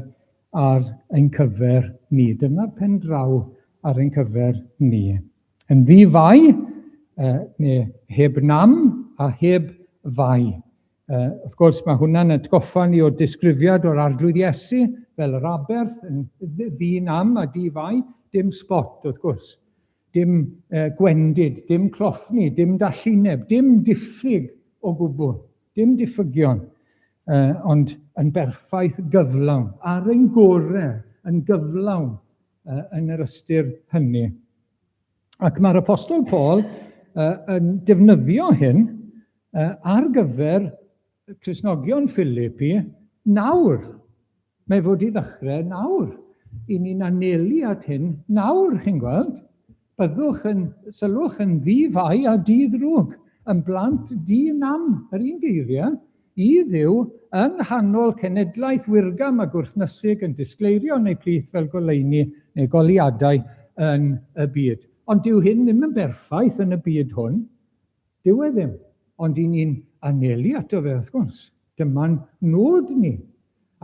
ar ein cyfer ni. Dyna'r pen draw ar ein cyfer ni. Yn ddi-fai, neu heb nam a heb fai. Wrth gwrs, mae hwnna'n atgoffa ni o'r disgrifiad o'r Arglwydd Iesu fel yr aberth, yn ddi-nam a di-fai, dim sbot, wrth gwrs. Dim gwendid, dim cloffni, dim dallineb, dim diffyg o gwbl, dim diffygion, ond yn berffaith gyflawn, ar ein gorau, yn gyflawn yn yr ystyr hynny. Ac mae'r Apostol Paul yn defnyddio hyn ar gyfer Cristnogion Philippi nawr. Mae fod i ddechrau nawr. I ni'n anelu at hyn nawr, chi'n gweld. Byddwch yn, sylwch yn ddi-fai a di-ddrwg, yn blant di-nam, yr un geiriau, i Dduw, yng nghanol cenedlaeth wirgam a gwrthnysig yn disgleirio yn eu plith fel goleuni neu goleuadau yn y byd. Ond dyw hyn ddim yn berffaith yn y byd hwn. Dyw e ddim. Ond i ni'n anelu ato fe, wrth gwrs. Dyma'n nod ni.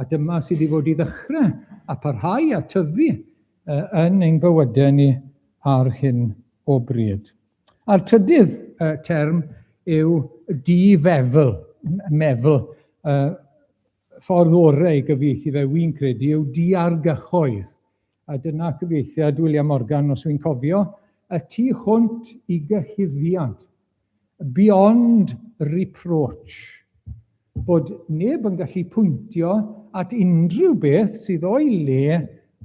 A dyma sydd i fod i ddechrau a parhau a tyfu yn ein bywydau ni ar hyn o bryd. A'r trydydd term yw di-feddwl, meddwl. Ffordd orau i gyfieithu fe, wy'n credu, yw diargyhoedd. A dyna cyfieithiad William Morgan, os wy'n cofio, y tu hwnt i gyhuddiad. Beyond reproach. Bod neb yn gallu pwyntio at unrhyw beth sydd o'i le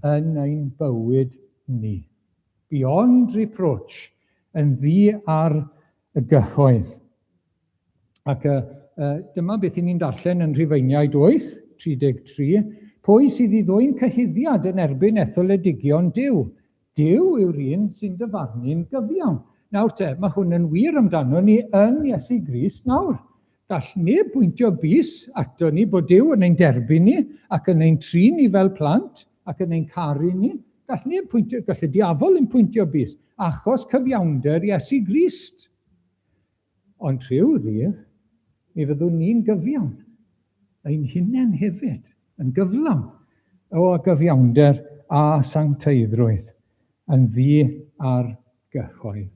yn ein bywyd ni. Beyond reproach, yn ddi ar y gyhoedd. Ac dyma beth i ni'n darllen yn Rhufeiniaid 8, 33. Pwy sydd i ddwyn cyhuddiad yn erbyn etholedigion Duw? Duw yw'r un sy'n dyfarnu'n gyfiawn. Nawr te, mae hwn yn wir amdano ni yn Iesu Grist nawr. Gall neb bwyntio bys ato ni bod Duw yn ein derbyn ni ac yn ein trin ni fel plant ac yn ein caru ni. Gall neb pwyntio, gall y diafol ddim pwyntio bys, achos cyfiawnder Iesu Grist. Ond rhyw ddydd, mi fyddwn ni'n gyfiawn, ein hunain hefyd, yn gyflawn o gyfiawnder a sancteiddrwydd, yn ddi ar gyhoedd.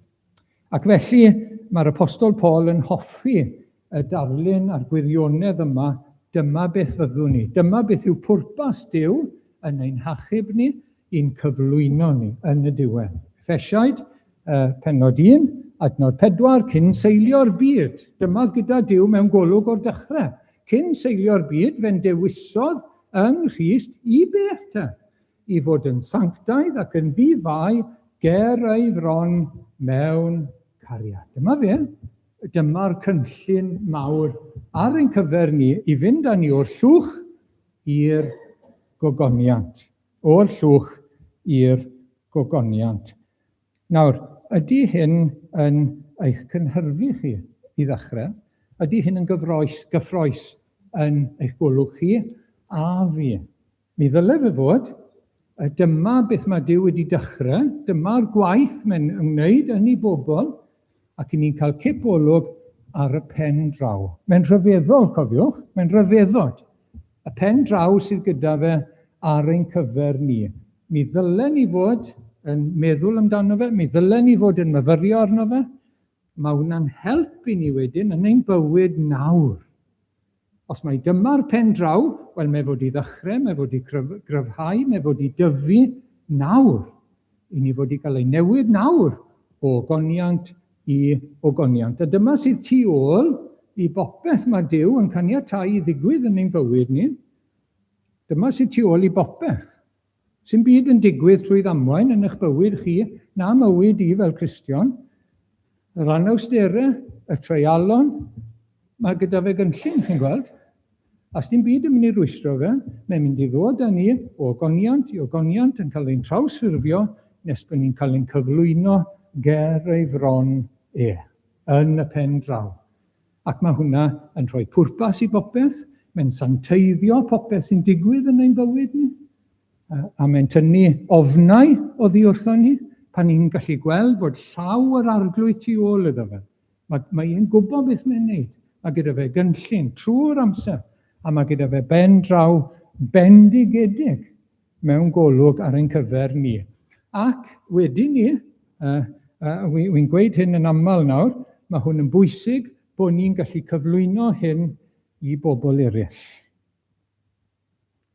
Ac felly, mae'r Apostol Paul yn hoffi y darlun a'r gwirionedd yma, dyma beth fyddwn ni, dyma beth yw pwrpas Duw yn ein hachub ni, i'n cyflwyno ni yn y diwedd. Effesiaid, pennod 1, adnod 4, cyn seilio'r byd. Dyma gyda Duw mewn golwg o'r dechrau. Cyn seilio'r byd, fe'n dewisodd yng Nghrist i beth te? I fod yn sanctaidd ac yn ddi-fai ger ei fron mewn cariad. Dyma fe. Dyma'r cynllun mawr ar ein cyfer ni i fynd â ni o'r llwch i'r gogoniant. O'r llwch i'r gogoniant. Nawr, ydy hyn yn eich cynhyrfu chi i ddechrau? Ydy hyn yn gyfroes, gyffroes yn eich golwg chi a fi? Mi ddyle fe fod. Dyma beth mae Duw wedi dechrau, dyma'r gwaith mae'n wneud yn ei bobl, ac i ni'n cael cip olwg ar y pen draw. Mae'n rhyfeddol, cofiwch, mae'n rhyfeddod. Y pen draw sydd gyda fe ar ein cyfer ni. Mi ddylen ni fod yn meddwl amdano fe, mi ddylen ni fod yn myfyrio arno fe. Mae hwnna'n help i ni wedyn yn ein bywyd nawr. Os mai dyma'r pen draw, wel mae fod i ddechrau, mae fod i gryfhau, mae fod i dyfu nawr. I ni fod i gael ei newid nawr o ogoniant i ogoniant. A dyma sydd tu ôl i bopeth mae Duw yn caniatáu i ddigwydd yn ein bywyd ni. Dyma sydd tu ôl i bopeth. Sy'n byd yn digwydd trwy ddamwain yn eich bywyd chi na mywyd i fel Cristion. Yr anawsterau, y treialon, mae gyda fe gynllun, chi'n gweld. A s'dim byd yn mynd i rwystro fe, mae'n mynd i ddod â ni o ogoniant i ogoniant yn cael ein trawsffurfio nes bod ni'n cael ein cyflwyno ger ei fron e, yn y pen draw. Ac mae hwnna yn rhoi pwrpas i bopeth, mae'n sancteiddio popeth sy'n digwydd yn ein bywyd ni, a mae'n tynnu ofnau oddi wrtho ni, pan ni'n gallu gweld bod llaw yr Arglwydd tu ôl iddo fe. Mae, mae e'n gwybod beth mae'n neud. Mae gyda fe gynllun trwy'r amser, a mae gyda fe ben draw bendigedig mewn golwg ar ein cyfer ni. Ac wedyn ni, wy'n gweud hyn yn aml nawr, mae hwn yn bwysig bod ni'n gallu cyflwyno hyn i bobl eraill.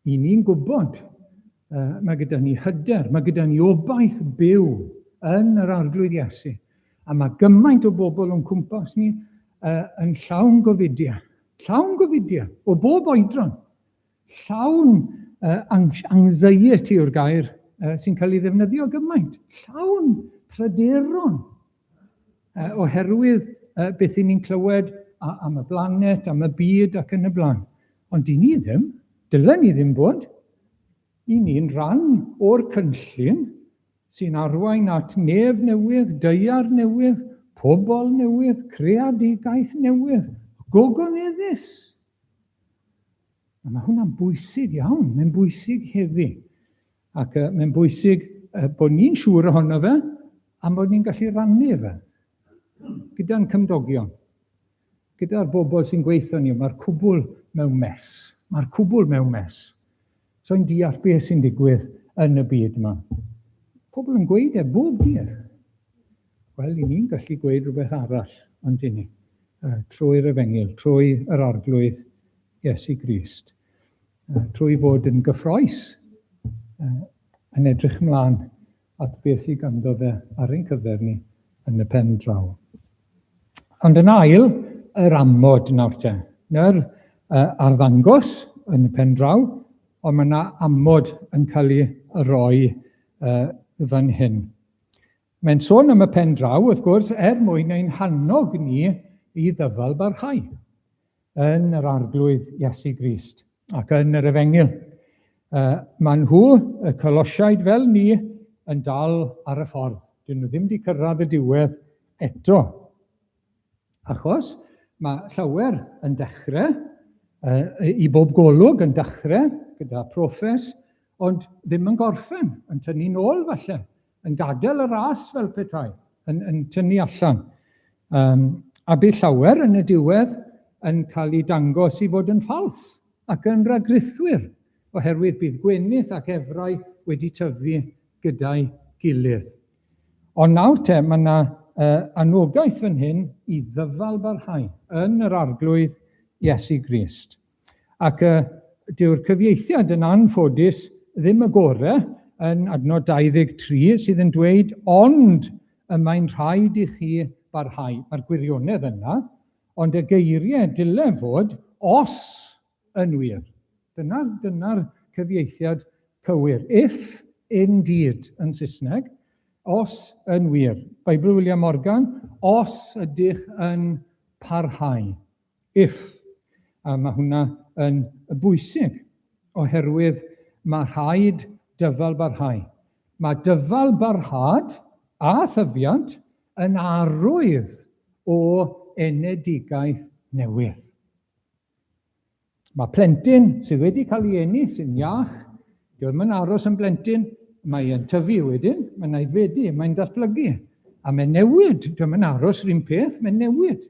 I ni'n gwybod, mae gyda ni hyder, mae gyda ni obaith byw yn yr Arglwydd Iesu. A mae gymaint o bobl o'n cwmpas ni yn llawn gofidiau, llawn gofidiau, o bob oedran, llawn anxiety yw'r gair sy'n cael ei ddefnyddio gymaint, llawn pryderon oherwydd beth i ni'n clywed am y blanet, am y byd ac yn y blaen. Ond i ni ddim, dylen ni ddim bod. I ni'n rhan o'r cynllun sy'n arwain at nef newydd, daear newydd, pobl newydd, creadigaeth newydd, gogoneddus. A mae hwnna'n bwysig iawn, mae'n bwysig heddi. Ac mae'n bwysig bod ni'n siŵr ohono fe, a bod ni'n gallu rannu fe gyda'n cymdogion, gyda'r bobl sy'n gweithio ni. Mae'r cwbl mewn mess. Mae'r cwbl mewn mess. So i'n deall beth sy'n digwydd yn y byd yma. Pobl yn gweud e bob dydd. Wel, i ni'n gallu gweud rhywbeth arall, ond i ni. trwy'r efengyl, trwy yr Arglwydd Iesu Grist, trwy fod yn gyffroes yn edrych mlaen at beth sydd ganddo fe ar ein cyfer ni yn y pen draw. Ond yn ail, yr amod nawr te. Neu'r arddangos yn y pen draw, ond mae yna amod yn cael ei roi fan hyn. Mae'n sôn am y pen draw, wrth gwrs, er mwyn ein hannog ni i ddyfal barhau yn yr Arglwydd Iesu Grist ac yn yr Efengyl. Maen nhw, y Colosiaid fel ni, yn dal ar y ffordd. Dyn nhw ddim wedi cyrraedd y diwedd eto. Achos mae llawer yn dechrau, i bob golwg yn dechrau gyda proffes, ond ddim yn gorffen, yn tynnu nôl falle, yn gadael y ras fel petai, yn, yn tynnu allan. Um, a bydd llawer yn y diwedd yn cael ei dangos i fod yn ffals ac yn ragrithwyr, oherwydd bydd gwenith ac efrau wedi tyfu gyda'i gilydd. Ond nawr te, mae yna uh, anogaeth fan hyn i ddyfal barhau yn yr Arglwydd Iesu Grist. Ac uh, dyw'r cyfieithiad yn anffodus ddim y gore yn adnod 23 sydd yn dweud ond y mae'n rhaid i chi barhau. Mae'r gwirionedd yna, ond y geiriau dyle fod os yn wir. Dyna'r dyna cyfieithiad cywir. If indeed yn Saesneg, os yn wir. Beibl William Morgan, os ydych yn parhau. If. A mae hwnna yn bwysig, oherwydd mae rhaid dyfal barhau. Mae dyfal barhad a thyfiant yn arwydd o enedigaeth newydd. Mae plentyn sydd wedi cael ei eni, sy'n iach, dyw e ddim yn aros yn blentyn, mae e'n tyfu wedyn, mae'n aeddfedu, mae'n datblygu, a mae'n newid, dyw e ddim yn aros yr un peth, mae'n newid.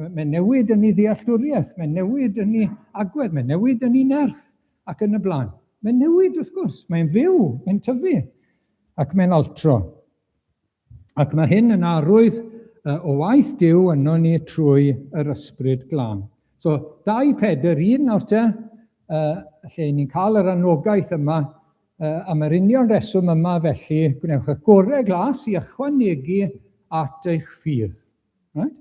Mae'n newid yn ei ddealltwriaeth, mae'n newid yn ei agwedd, mae'n newid yn ei nerth, ac yn y blaen. Mae'n newid, wrth gwrs, mae'n fyw, mae'n tyfu, ac mae'n altro. Ac mae hyn yn arwydd o waith Duw yno ni trwy yr Ysbryd Glân. So, 2 Pedr 1 nawr te, lle ni'n cael yr anogaeth yma, am yr union reswm yma felly, gwnewch y gorau glas i ychwanegu at eich ffydd. Right?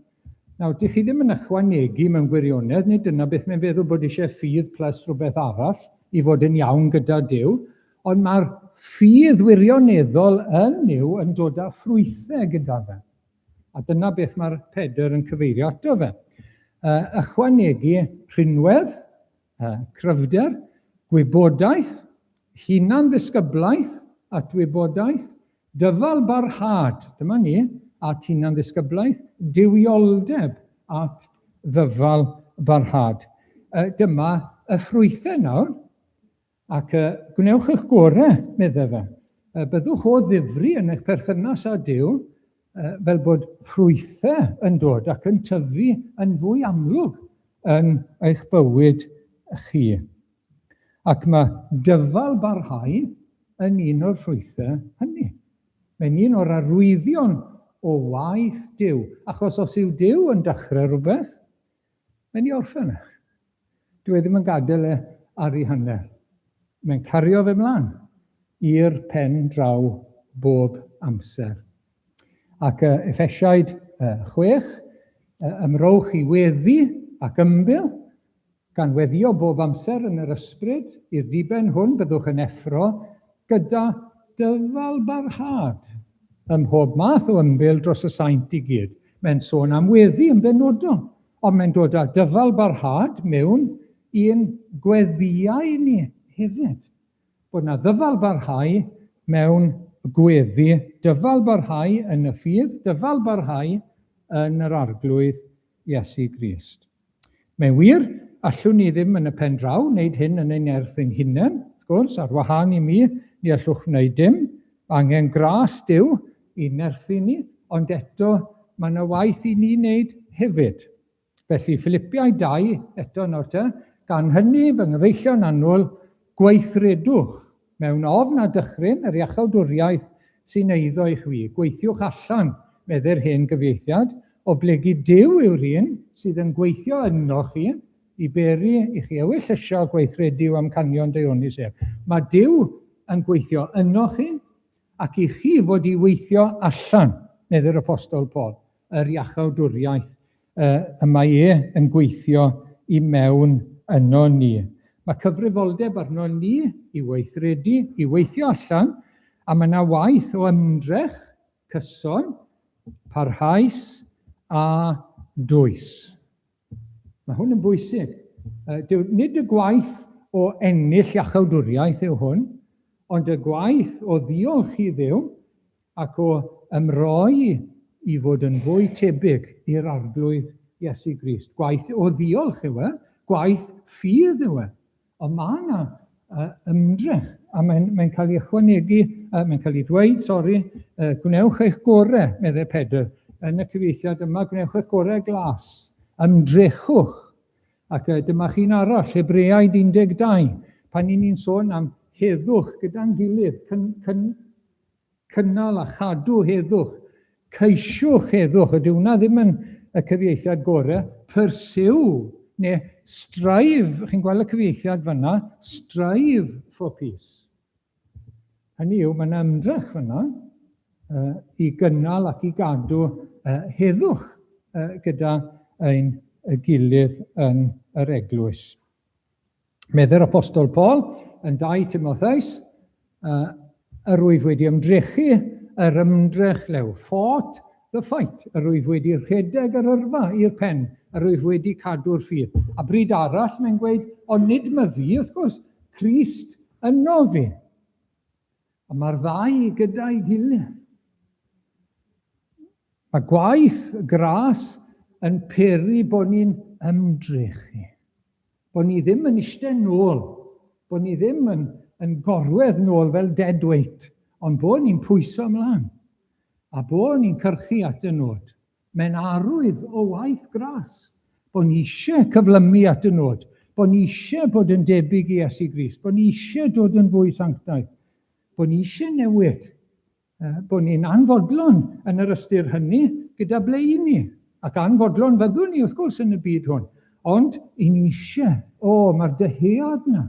Nawr, dych chi ddim yn ychwanegu mewn gwirionedd, nid dyna beth mae'n feddwl bod eisiau ffydd plus rhywbeth arall i fod yn iawn gyda Duw, ond mae'r ffydd wirioneddol yn Nuw yn dod â ffrwythau gyda fe. A dyna beth mae'r Pedr yn cyfeirio ato fe. Ychwanegu rhinwedd, cryfder, gwybodaeth, hunan-ddisgyblaeth at wybodaeth, dyfal barhad, dyma ni, at hunan-ddisgyblaeth, duwioldeb at ddyfal barhad. Dyma y ffrwythau nawr, ac gwnewch eich gorau, meddai fe. Byddwch o ddifri yn eich perthynas â Duw, fel bod ffrwythau yn dod ac yn tyfu yn fwy amlwg yn eich bywyd chi. Ac mae dyfal barhau yn un o'r ffrwythau hynny. Mae'n un o'r arwyddion o waith Duw, achos os yw Duw yn dechrau rhywbeth, mae'n ei orffen e. Dyw e ddim yn gadael e ar ei hanner. Mae'n cario fe mlaen i'r pen draw bob amser. Ac uh, Effesiaid uh, 6, uh, ymrowch i weddi ac ymbil, gan weddio bob amser yn yr ysbryd, i'r diben hwn byddwch yn effro gyda dyfal barhad ym mhob math o ymbil dros y saint i gyd. Mae'n sôn am weddi yn benodol, ond mae'n dod â dyfal barhad mewn i'n gweddïau ni hefyd. Bod 'na ddyfal barhau mewn gweddi, dyfal barhau yn y ffydd, dyfal barhau yn yr Arglwydd Iesu Grist. Mae'n wir, allwn ni ddim yn y pen draw wneud hyn yn ein nerth ein hunain, wrth gwrs, ar wahân i mi, ni allwch wneud dim. Mae angen gras Duw i nerthu ni, ond eto mae yna waith i ni wneud hefyd. Felly, Philipiaid 2, eto nawr te, gan hynny, fy nghyfeillion annwyl, gweithredwch mewn ofn a dychryn yr iachawdwriaeth sy'n eiddo i chwi. Gweithiwch allan, medde'r hen gyfieithiad, Oblegid Duw yw'r un sydd yn gweithio ynoch chi i beri i chi ewyllysio a gweithredu i'w amcanion daionus ef. Mae Duw yn gweithio ynoch chi ac i chi fod i weithio allan, medde'r Apostol Paul, yr iachawdwriaeth y mae e yn gweithio i mewn yno ni. Mae cyfrifoldeb arno ni i weithredu, i weithio allan, a mae yna waith o ymdrech cyson, parhaus a dwys. Mae hwn yn bwysig. Dyw, nid y gwaith o ennill iachawdwriaeth yw hwn, ond y gwaith o ddiolch i Dduw ac o ymroi i fod yn fwy tebyg i'r Arglwydd Iesu Grist. Gwaith o ddiolch yw e, gwaith ffydd yw e. Ond mae yna ymdrech, a mae'n mae cael ei ychwanegu, mae'n cael ei ddweud, sori, gwnewch eich gorau, meddai Pedr. Yn y cyfieithiad yma, gwnewch eich gorau glas. Ymdrechwch. Ac dyma chi'n arall, Hebreaid 12, pan ni'n ni'n sôn am heddwch gyda'n gilydd, cyn, cyn, cynnal a chadw heddwch, ceisiwch heddwch, ydy hwnna ddim yn y cyfieithiad gorau, pursue, neu strive, chi'n gweld y cyfieithiad fyna, strive for peace. Hynny yw, mae yna ymdrech fyna uh, i gynnal ac i gadw uh, heddwch uh, gyda ein gilydd yn yr eglwys. Medde'r Apostol Paul yn 2 Timotheus, uh, yr wyf wedi ymdrechu yr ymdrech lew, fought the fight, yr wyf wedi rhedeg yr yrfa i'r pen, yr wyf wedi cadw'r ffydd. A bryd arall mae'n gweud, ond nid my fi, wrth gwrs, Crist yno fi. A mae'r ddau gyda'i gilydd. Mae gwaith gras yn peri bod ni'n ymdrechu. Bod ni ddim yn eistedd nôl, bod ni ddim yn, yn gorwedd nôl fel dead weight, ond bod ni'n pwyso ymlaen, a bod ni'n cyrchu at y nod. Mae'n arwydd o waith gras, bod ni eisiau cyflymu at y nod, bod ni eisiau bod yn debyg i Iesu Grist, bod ni eisiau dod yn fwy sanctaidd, bod ni eisiau newid, Bod ni'n anfodlon yn yr ystyr hynny gyda ble i ni. Ac anfodlon fyddwn ni, wrth gwrs, yn y byd hwn. Ond i ni eisiau, o, mae'r dyhead yna.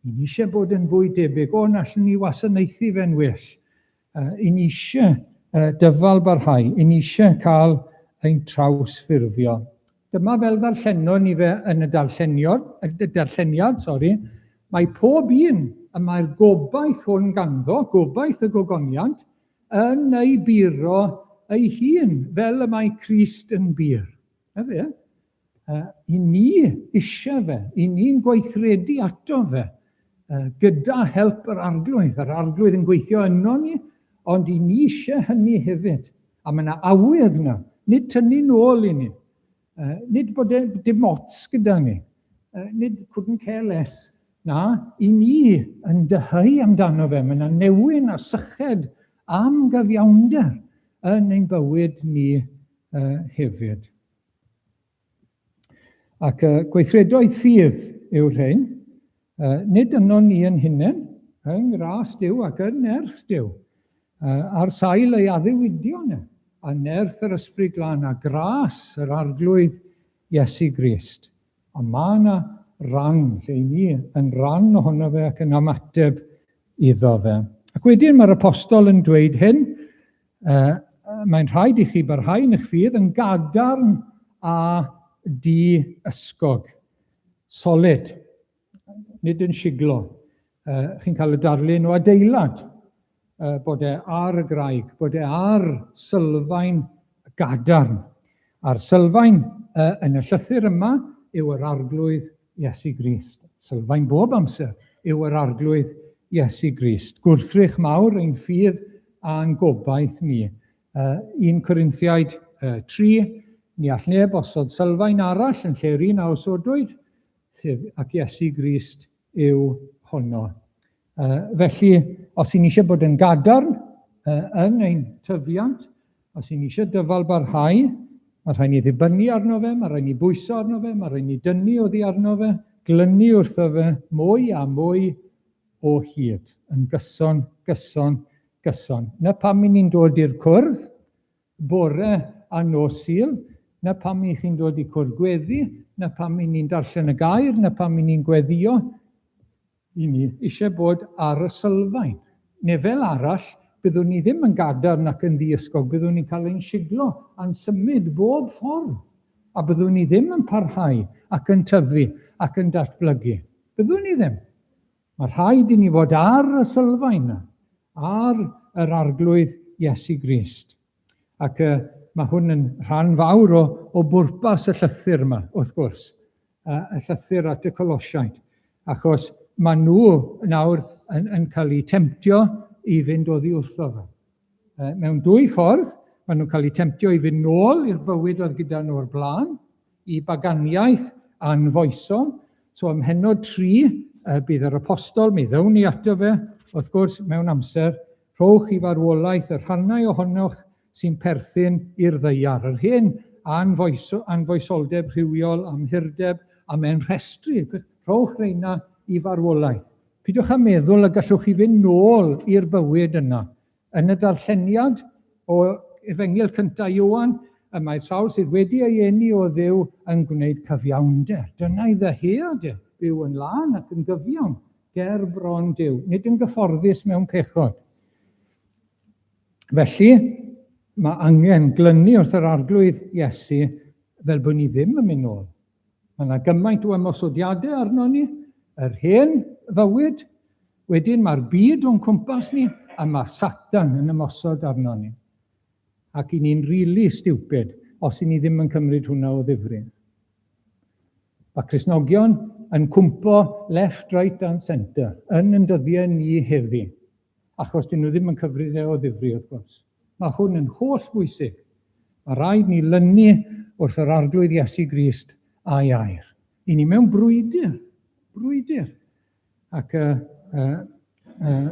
I ni eisiau bod yn fwy debyg, o, na allwn ni wasanaethu fe'n well. I ni eisiau dyfal barhau, i ni eisiau cael ein trawsffurfio. Dyma fel ddarllenon ni fe yn y darllenion, y darlleniad, sori, mae pob un y mae'r gobaith hwn ganddo, gobaith y gogoniant, yn ei buro ei hun, fel y mae Crist yn bur. Na fe? I ni eisiau fe, i ni'n gweithredu ato fe, gyda help yr Arglwydd. Yr Arglwydd yn gweithio yno ni, ond i ni eisiau hynny hefyd. A mae yna awydd yna, nid tynnu nôl i ni, nid bod e dim ots gyda ni, nid couldn't care less. Na, i ni yn dyheu amdano fe, mae yna newyn a syched am gyfiawnder yn ein bywyd ni hefyd. Ac gweithredoedd ffydd yw'r rhain. Nid yno ni yn hunain, yng ngras Duw ac yn nerth Duw, ar sail ei addewidion e, a nerth yr Ysbryd Glân a gras yr Arglwydd Iesu Grist. Ond mae yna ran lle i ni yn ran ohono fe ac yn ymateb iddo fe. Ac wedyn mae'r apostol yn dweud hyn, Mae'n rhaid i chi barhau yn eich ffydd yn gadarn a di-ysgog. Solid. Nid yn siglo. Chi'n cael y darlun o adeilad, bod e ar y graig, bod e ar sylfaen gadarn. A'r sylfaen yn y llythyr yma yw yr Arglwydd Iesu Grist. Sylfaen bob amser yw yr Arglwydd Iesu Grist. Gwrthrych mawr ein ffydd a'n gobaith ni. 1 Corinthiaid 3, ni all neb osod sylfaen arall yn lle'r un a osodwyd, sef ac Iesu Grist yw honno. Felly, os y'n ni eisiau bod yn gadarn yn ein tyfiant, os y'n ni eisiau dyfal barhau, mae rhaid ni ddibynnu arno fe, mae rhaid ni bwyso arno fe, mae rhaid ni dynnu oddi arno fe, glynu wrtho fe mwy a mwy o hyd, yn gyson, gyson, gyson. Na pam i ni'n dod i'r cwrdd, bore a nos Sul, na pam i chi'n dod i cwrdd gweddi, na pam i ni'n darllen y gair, na pam i ni'n gweddio. I ni eisiau bod ar y sylfaen. Neu fel arall, byddwn ni ddim yn gadarn ac yn ddiysgog, byddwn ni'n cael ein siglo a'n symud bob ffordd. A byddwn ni ddim yn parhau ac yn tyfu ac yn datblygu. Byddwn ni ddim. Mae rhaid i ni fod ar y sylfaen yna, ar yr Arglwydd Iesu Grist. Ac mae hwn yn rhan fawr o, o bwrpas y llythyr yma, wrth gwrs, y llythyr at y Colosiaid, achos mae nhw nawr yn, yn cael eu temtio i fynd oddi wrtho fe. Mewn dwy ffordd, maen nhw'n cael eu temtio i fynd nôl i'r bywyd oedd gyda nhw o'r blaen, i baganiaeth anfoesol. So ym mhennod 3, bydd yr apostol, mi ddown ni ato fe, wrth gwrs, mewn amser, rhowch i farwolaeth y rhannau ohonoch sy'n perthyn i'r ddaear, yr hen anfoesoldeb rhywiol, amhurdeb, a mae'n rhestru, rhowch reina i farwolaeth. Peidiwch â meddwl y gallwch chi fynd nôl i'r bywyd yna. Yn y darlleniad o Efengyl cyntaf Ioan, y mae'r sawl sydd wedi ei eni o Dduw yn gwneud cyfiawnder. Dyna'i ddyhead e, byw yn lân ac yn gyfiawn ger bron Duw, nid yn gyfforddus mewn pechod. Felly, mae angen glynu wrth yr Arglwydd Iesu fel bod ni ddim yn mynd nôl. Mae yna gymaint o ymosodiadau arno ni, yr hen fywyd, wedyn mae'r byd o'n cwmpas ni, a mae Satan yn ymosod arno ni. Ac i ni'n really stupid os i ni ddim yn cymryd hwnna o ddifri. Mae Cristnogion yn cwmpo left, right and centre yn yn dyddiau ni heddi, achos dyn nhw ddim yn cyfrif e o ddifri, wrth gwrs. Mae hwn yn holl bwysig. Mae rhaid ni lynu wrth yr Arglwydd Iesu Grist a'i air. I ni mewn brwydr, brwydr. Ac uh, uh, uh,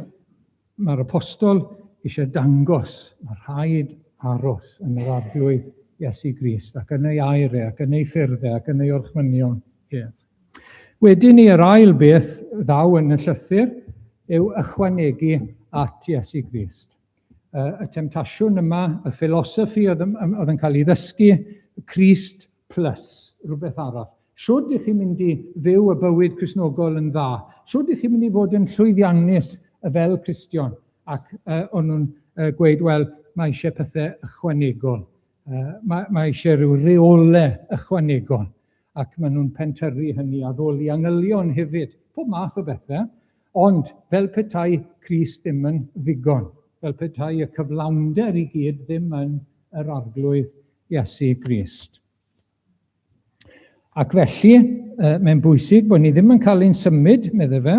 mae'r apostol eisiau dangos, mae rhaid aros yn yr Arglwydd Iesu Grist ac yn ei air e, ac yn ei ffyrdd e, ac yn ei orchmynion ef. Wedyn ni, yr ail beth ddaw yn y llythyr yw ychwanegu at Iesu Grist. Y temtasiwn yma, y philosophy oedd, oedd yn cael ei ddysgu, Crist plus, rhywbeth arall. Shwd ych chi'n mynd i fyw y bywyd Cristnogol yn dda? Shwd ych chi'n mynd i fod yn llwyddiannus fel Cristion? Ac o'n nhw'n gweud, wel, mae eisiau pethau ychwanegol. Mae, mae eisiau rhyw reolau ychwanegol. Ac maen nhw'n pentyrru hynny, addoli angylion hefyd, pob math o bethau. Ond fel petai Crist ddim yn ddigon, fel petai y cyflawnder i gyd ddim yn yr Arglwydd Iesu Grist. Ac felly, mae'n bwysig bod ni ddim yn cael ein symud, medde fe,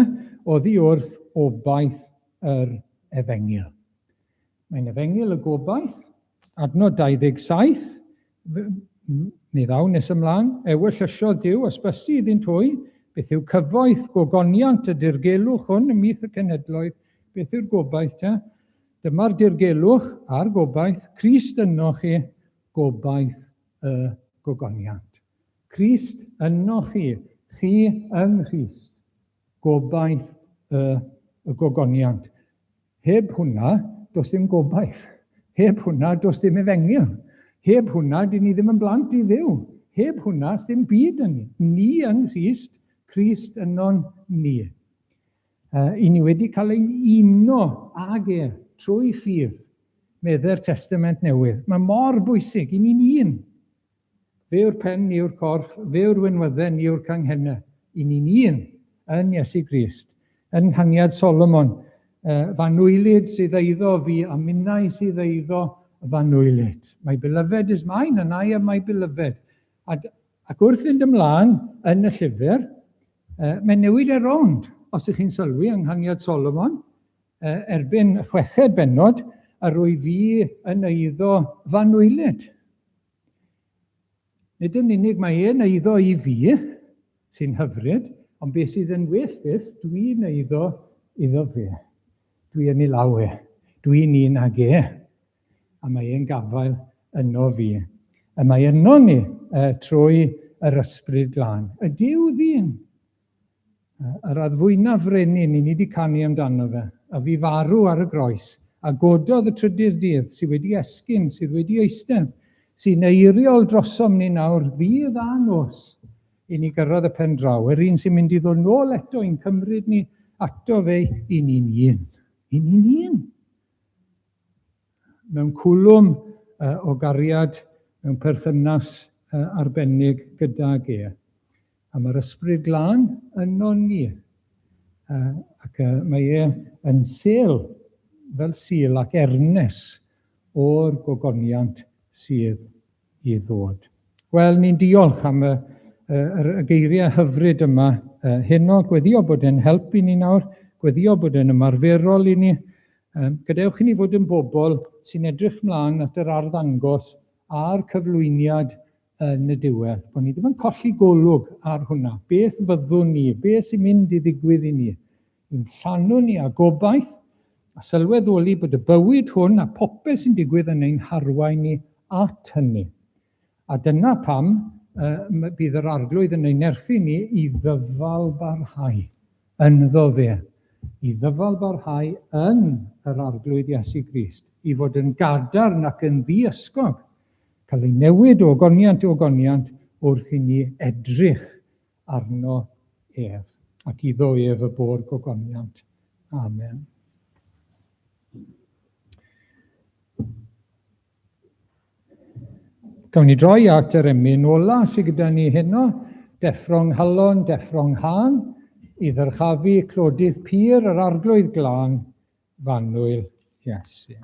oddi wrth obaith yr efengyl. Mae'n efengyl y gobaith, adnod 27, mi ddaw nes ymlaen, ewyllysiodd Duw ysbysu iddynt hwy, beth yw cyfoeth, gogoniant y dirgelwch hwn ymhlith y cenhedloedd, beth yw'r gobaith te? Dyma'r dirgelwch a'r gobaith, Crist ynoch chi, gobaith y gogoniant. Crist ynoch chi, chi yng Nghrist, gobaith y, y gogoniant. Heb hwnna, does dim gobaith. Heb hwnna, does dim efengyl. Heb hwnna, dyn ni ddim yn blant i Dduw. Heb hwnna, dim byd yn ni. Ni yng Nghrist, Crist ynon ni. I ni wedi cael ein uno ag e trwy ffydd, medde'r Testament Newydd. Mae mor bwysig, i ni'n un. Fe yw'r pen, ni yw'r corff, fe yw'r winwydden, ni yw'r canghennau. I ni'n un yn Iesu Grist. Yn nghaniad Solomon, fanwylyd sydd eiddo fi a minnau sydd eiddo fanwylyd. My beloved is mine and I am my beloved. A, ac wrth fynd ymlaen yn y llyfr, mae'n newid e rownd, os ych chi'n sylwi yng nghaniad Solomon, erbyn y chweched bennod, a rwy fi yn eiddo fanwylyd. Nid yn unig mae e'n eiddo i fi, sy'n hyfryd, ond beth sydd yn well byth, dwi'n eiddo iddo fe. Dwi yn ei law e. Dwi'n un ag e. A mae e'n gafael yno fi. Y mae yno ni trwy yr Ysbryd Glân. Y Duw ddyn. Yr addfwyna frenin, i ni wedi canu amdano fe, a fi farw ar y groes, a gododd y trydydd dydd, sydd wedi esgyn, sydd wedi eistedd, sy'n eiriol drosom ni nawr ddydd a nos i ni gyrraedd y pen draw. Yr un sy'n mynd i ddod nôl eto i'n cymryd ni ato fe i ni'n un. I ni'n un. Mewn cwlwm o gariad, mewn perthynas arbennig gydag e. A mae'r Ysbryd Glân yno ni. Ac mae e yn sêl fel sil ac ernes o'r gogoniant sydd i ddod. Wel, ni'n diolch am y geiriau hyfryd yma heno. Gweddio bod e'n help i ni nawr, gweddio bod e'n ymarferol i ni. Gadewch i ni fod yn bobl sy'n edrych mlaen at yr arddangos a'r cyflwyniad yn y diwedd. Bod ni ddim yn colli golwg ar hwnna. Beth fyddwn ni? Beth sy'n mynd i ddigwydd i ni? Yn llanw ni a gobaith a sylweddoli bod y bywyd hwn a popeth sy'n digwydd yn ein harwain ni at hynny. A dyna pam bydd yr Arglwydd yn ein nerthu ni i ddyfal barhau ynddo fe, i ddyfal barhau yn yr Arglwydd Iesu Grist, i fod yn gadarn ac yn ddiysgog, cael ei newid o ogoniant i ogoniant wrth i ni edrych arno ef, ac iddo ef y bo'r gogoniant. Amen. Gawn ni droi at yr emyn ola sydd gyda ni heno, Deffro'n nghalon, deffro'n nghân, i ddyrchafu clodydd pur yr Arglwydd glân, f'annwyl Iesu.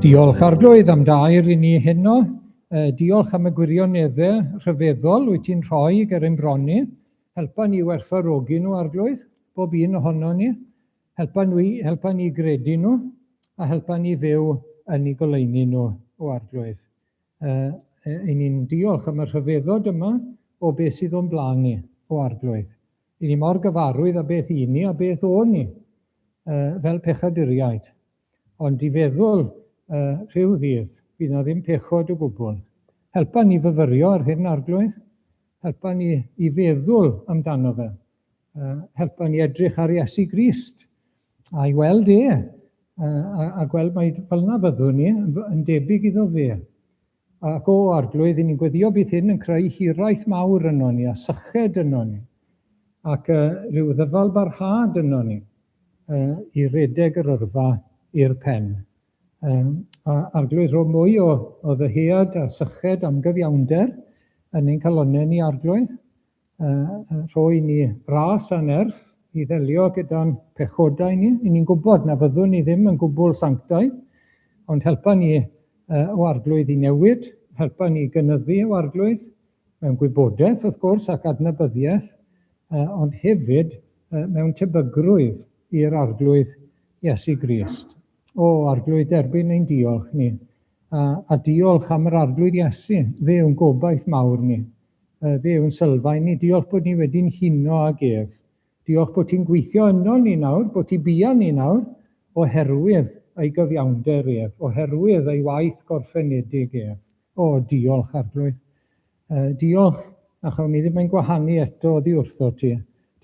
Diolch Arglwydd am dair i ni heno. Diolch am y gwirioneddau rhyfeddol wyt ti'n rhoi ger ein bron ni. Helpa ni werthfawrogi nhw, Arglwydd, bob un ohono ni. Helpa ni, helpa ni gredu nhw, a helpa ni fyw yn eu goleuni nhw, o Arglwydd. I ni'n diolch am y rhyfeddod yma o beth sydd o'n blaen ni, o Arglwydd. I ni mor gyfarwydd â beth i ni a beth o'n ni, fel pechaduriaid. Ond i feddwl rhyw ddydd, fydd na ddim pechod o gwbl. Helpa ni fyfyrio ar hyn, Arglwydd. Helpa ni i feddwl amdano fe. Helpa ni edrych ar Iesu Grist a'i weld e, a gweld mai fel yna fyddwn ni yn debyg iddo fe. Ac o, Arglwydd, i ni'n gweddio bydd hyn yn creu hiraeth mawr yno ni, a syched yno ni, ac rhyw ddyfal barhad yno ni, i redeg yr yrfa i'r pen. A Arglwydd, rho mwy o ddyhead a syched am gyfiawnder yn ein calonnau ni, Arglwydd. Rhoi ni ras a nerth i ddelio gyda'n pechodau ni. I ni'n gwybod na fyddwn ni ddim yn gwbl sanctaidd, ond helpa ni o Arglwydd i newid, helpa ni gynyddu o Arglwydd, mewn gwybodaeth wrth gwrs ac adnabyddiaeth, ond hefyd mewn tebygrwydd i'r Arglwydd Iesu Grist. O, Arglwydd, derbyn ein diolch ni, a, a diolch am yr Arglwydd Iesu. Fe yw'n gobaith mawr ni. Fe yw'n sylfaen ni. Diolch bod ni wedi'n huno ag ef. Diolch bod ti'n gweithio yno ni nawr, bod ti bia ni nawr, oherwydd ei gyfiawnder ef, oherwydd ei waith gorffenedig ef. O, diolch, Arglwydd. Diolch, na chawn ni ddim ein gwahanu eto oddi wrtho ti.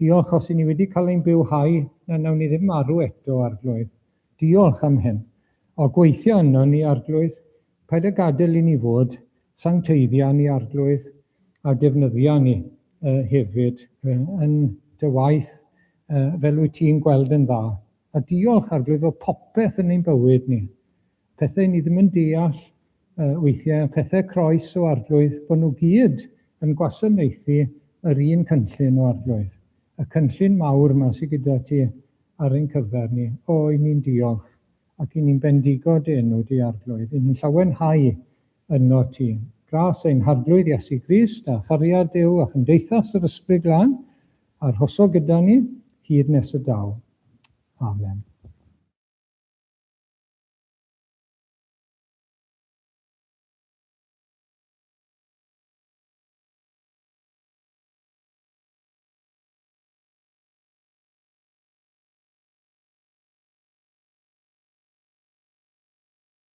Diolch os i ni wedi cael ein bywhau, na wnawn ni ddim marw eto, Arglwydd. Diolch am hyn. O, gweithio yno ni, Arglwydd, paid â gadael i ni fod, sancteiddia ni, Arglwydd, a defnyddia ni hefyd yn dy waith fel wyt ti'n gweld yn dda. A diolch, Arglwydd, fod popeth yn ein bywyd ni. Pethau ni ddim yn deall weithiau, pethau croes o Arglwydd, bod nhw gyd yn gwasanaethu yr un cynllun o Arglwydd. Y cynllun mawr yma sydd gyda ti ar ein cyfer ni. O, i ni'n diolch, ac i ni'n bendigo dy enw di, Arglwydd. I ni'n llawenhau yno ti. Gras ein Harglwydd Iesu Grist, a chariad Duw a chymdeithas yr Ysbryd Glân, arhoso gyda ni hyd nes y daw. Amen.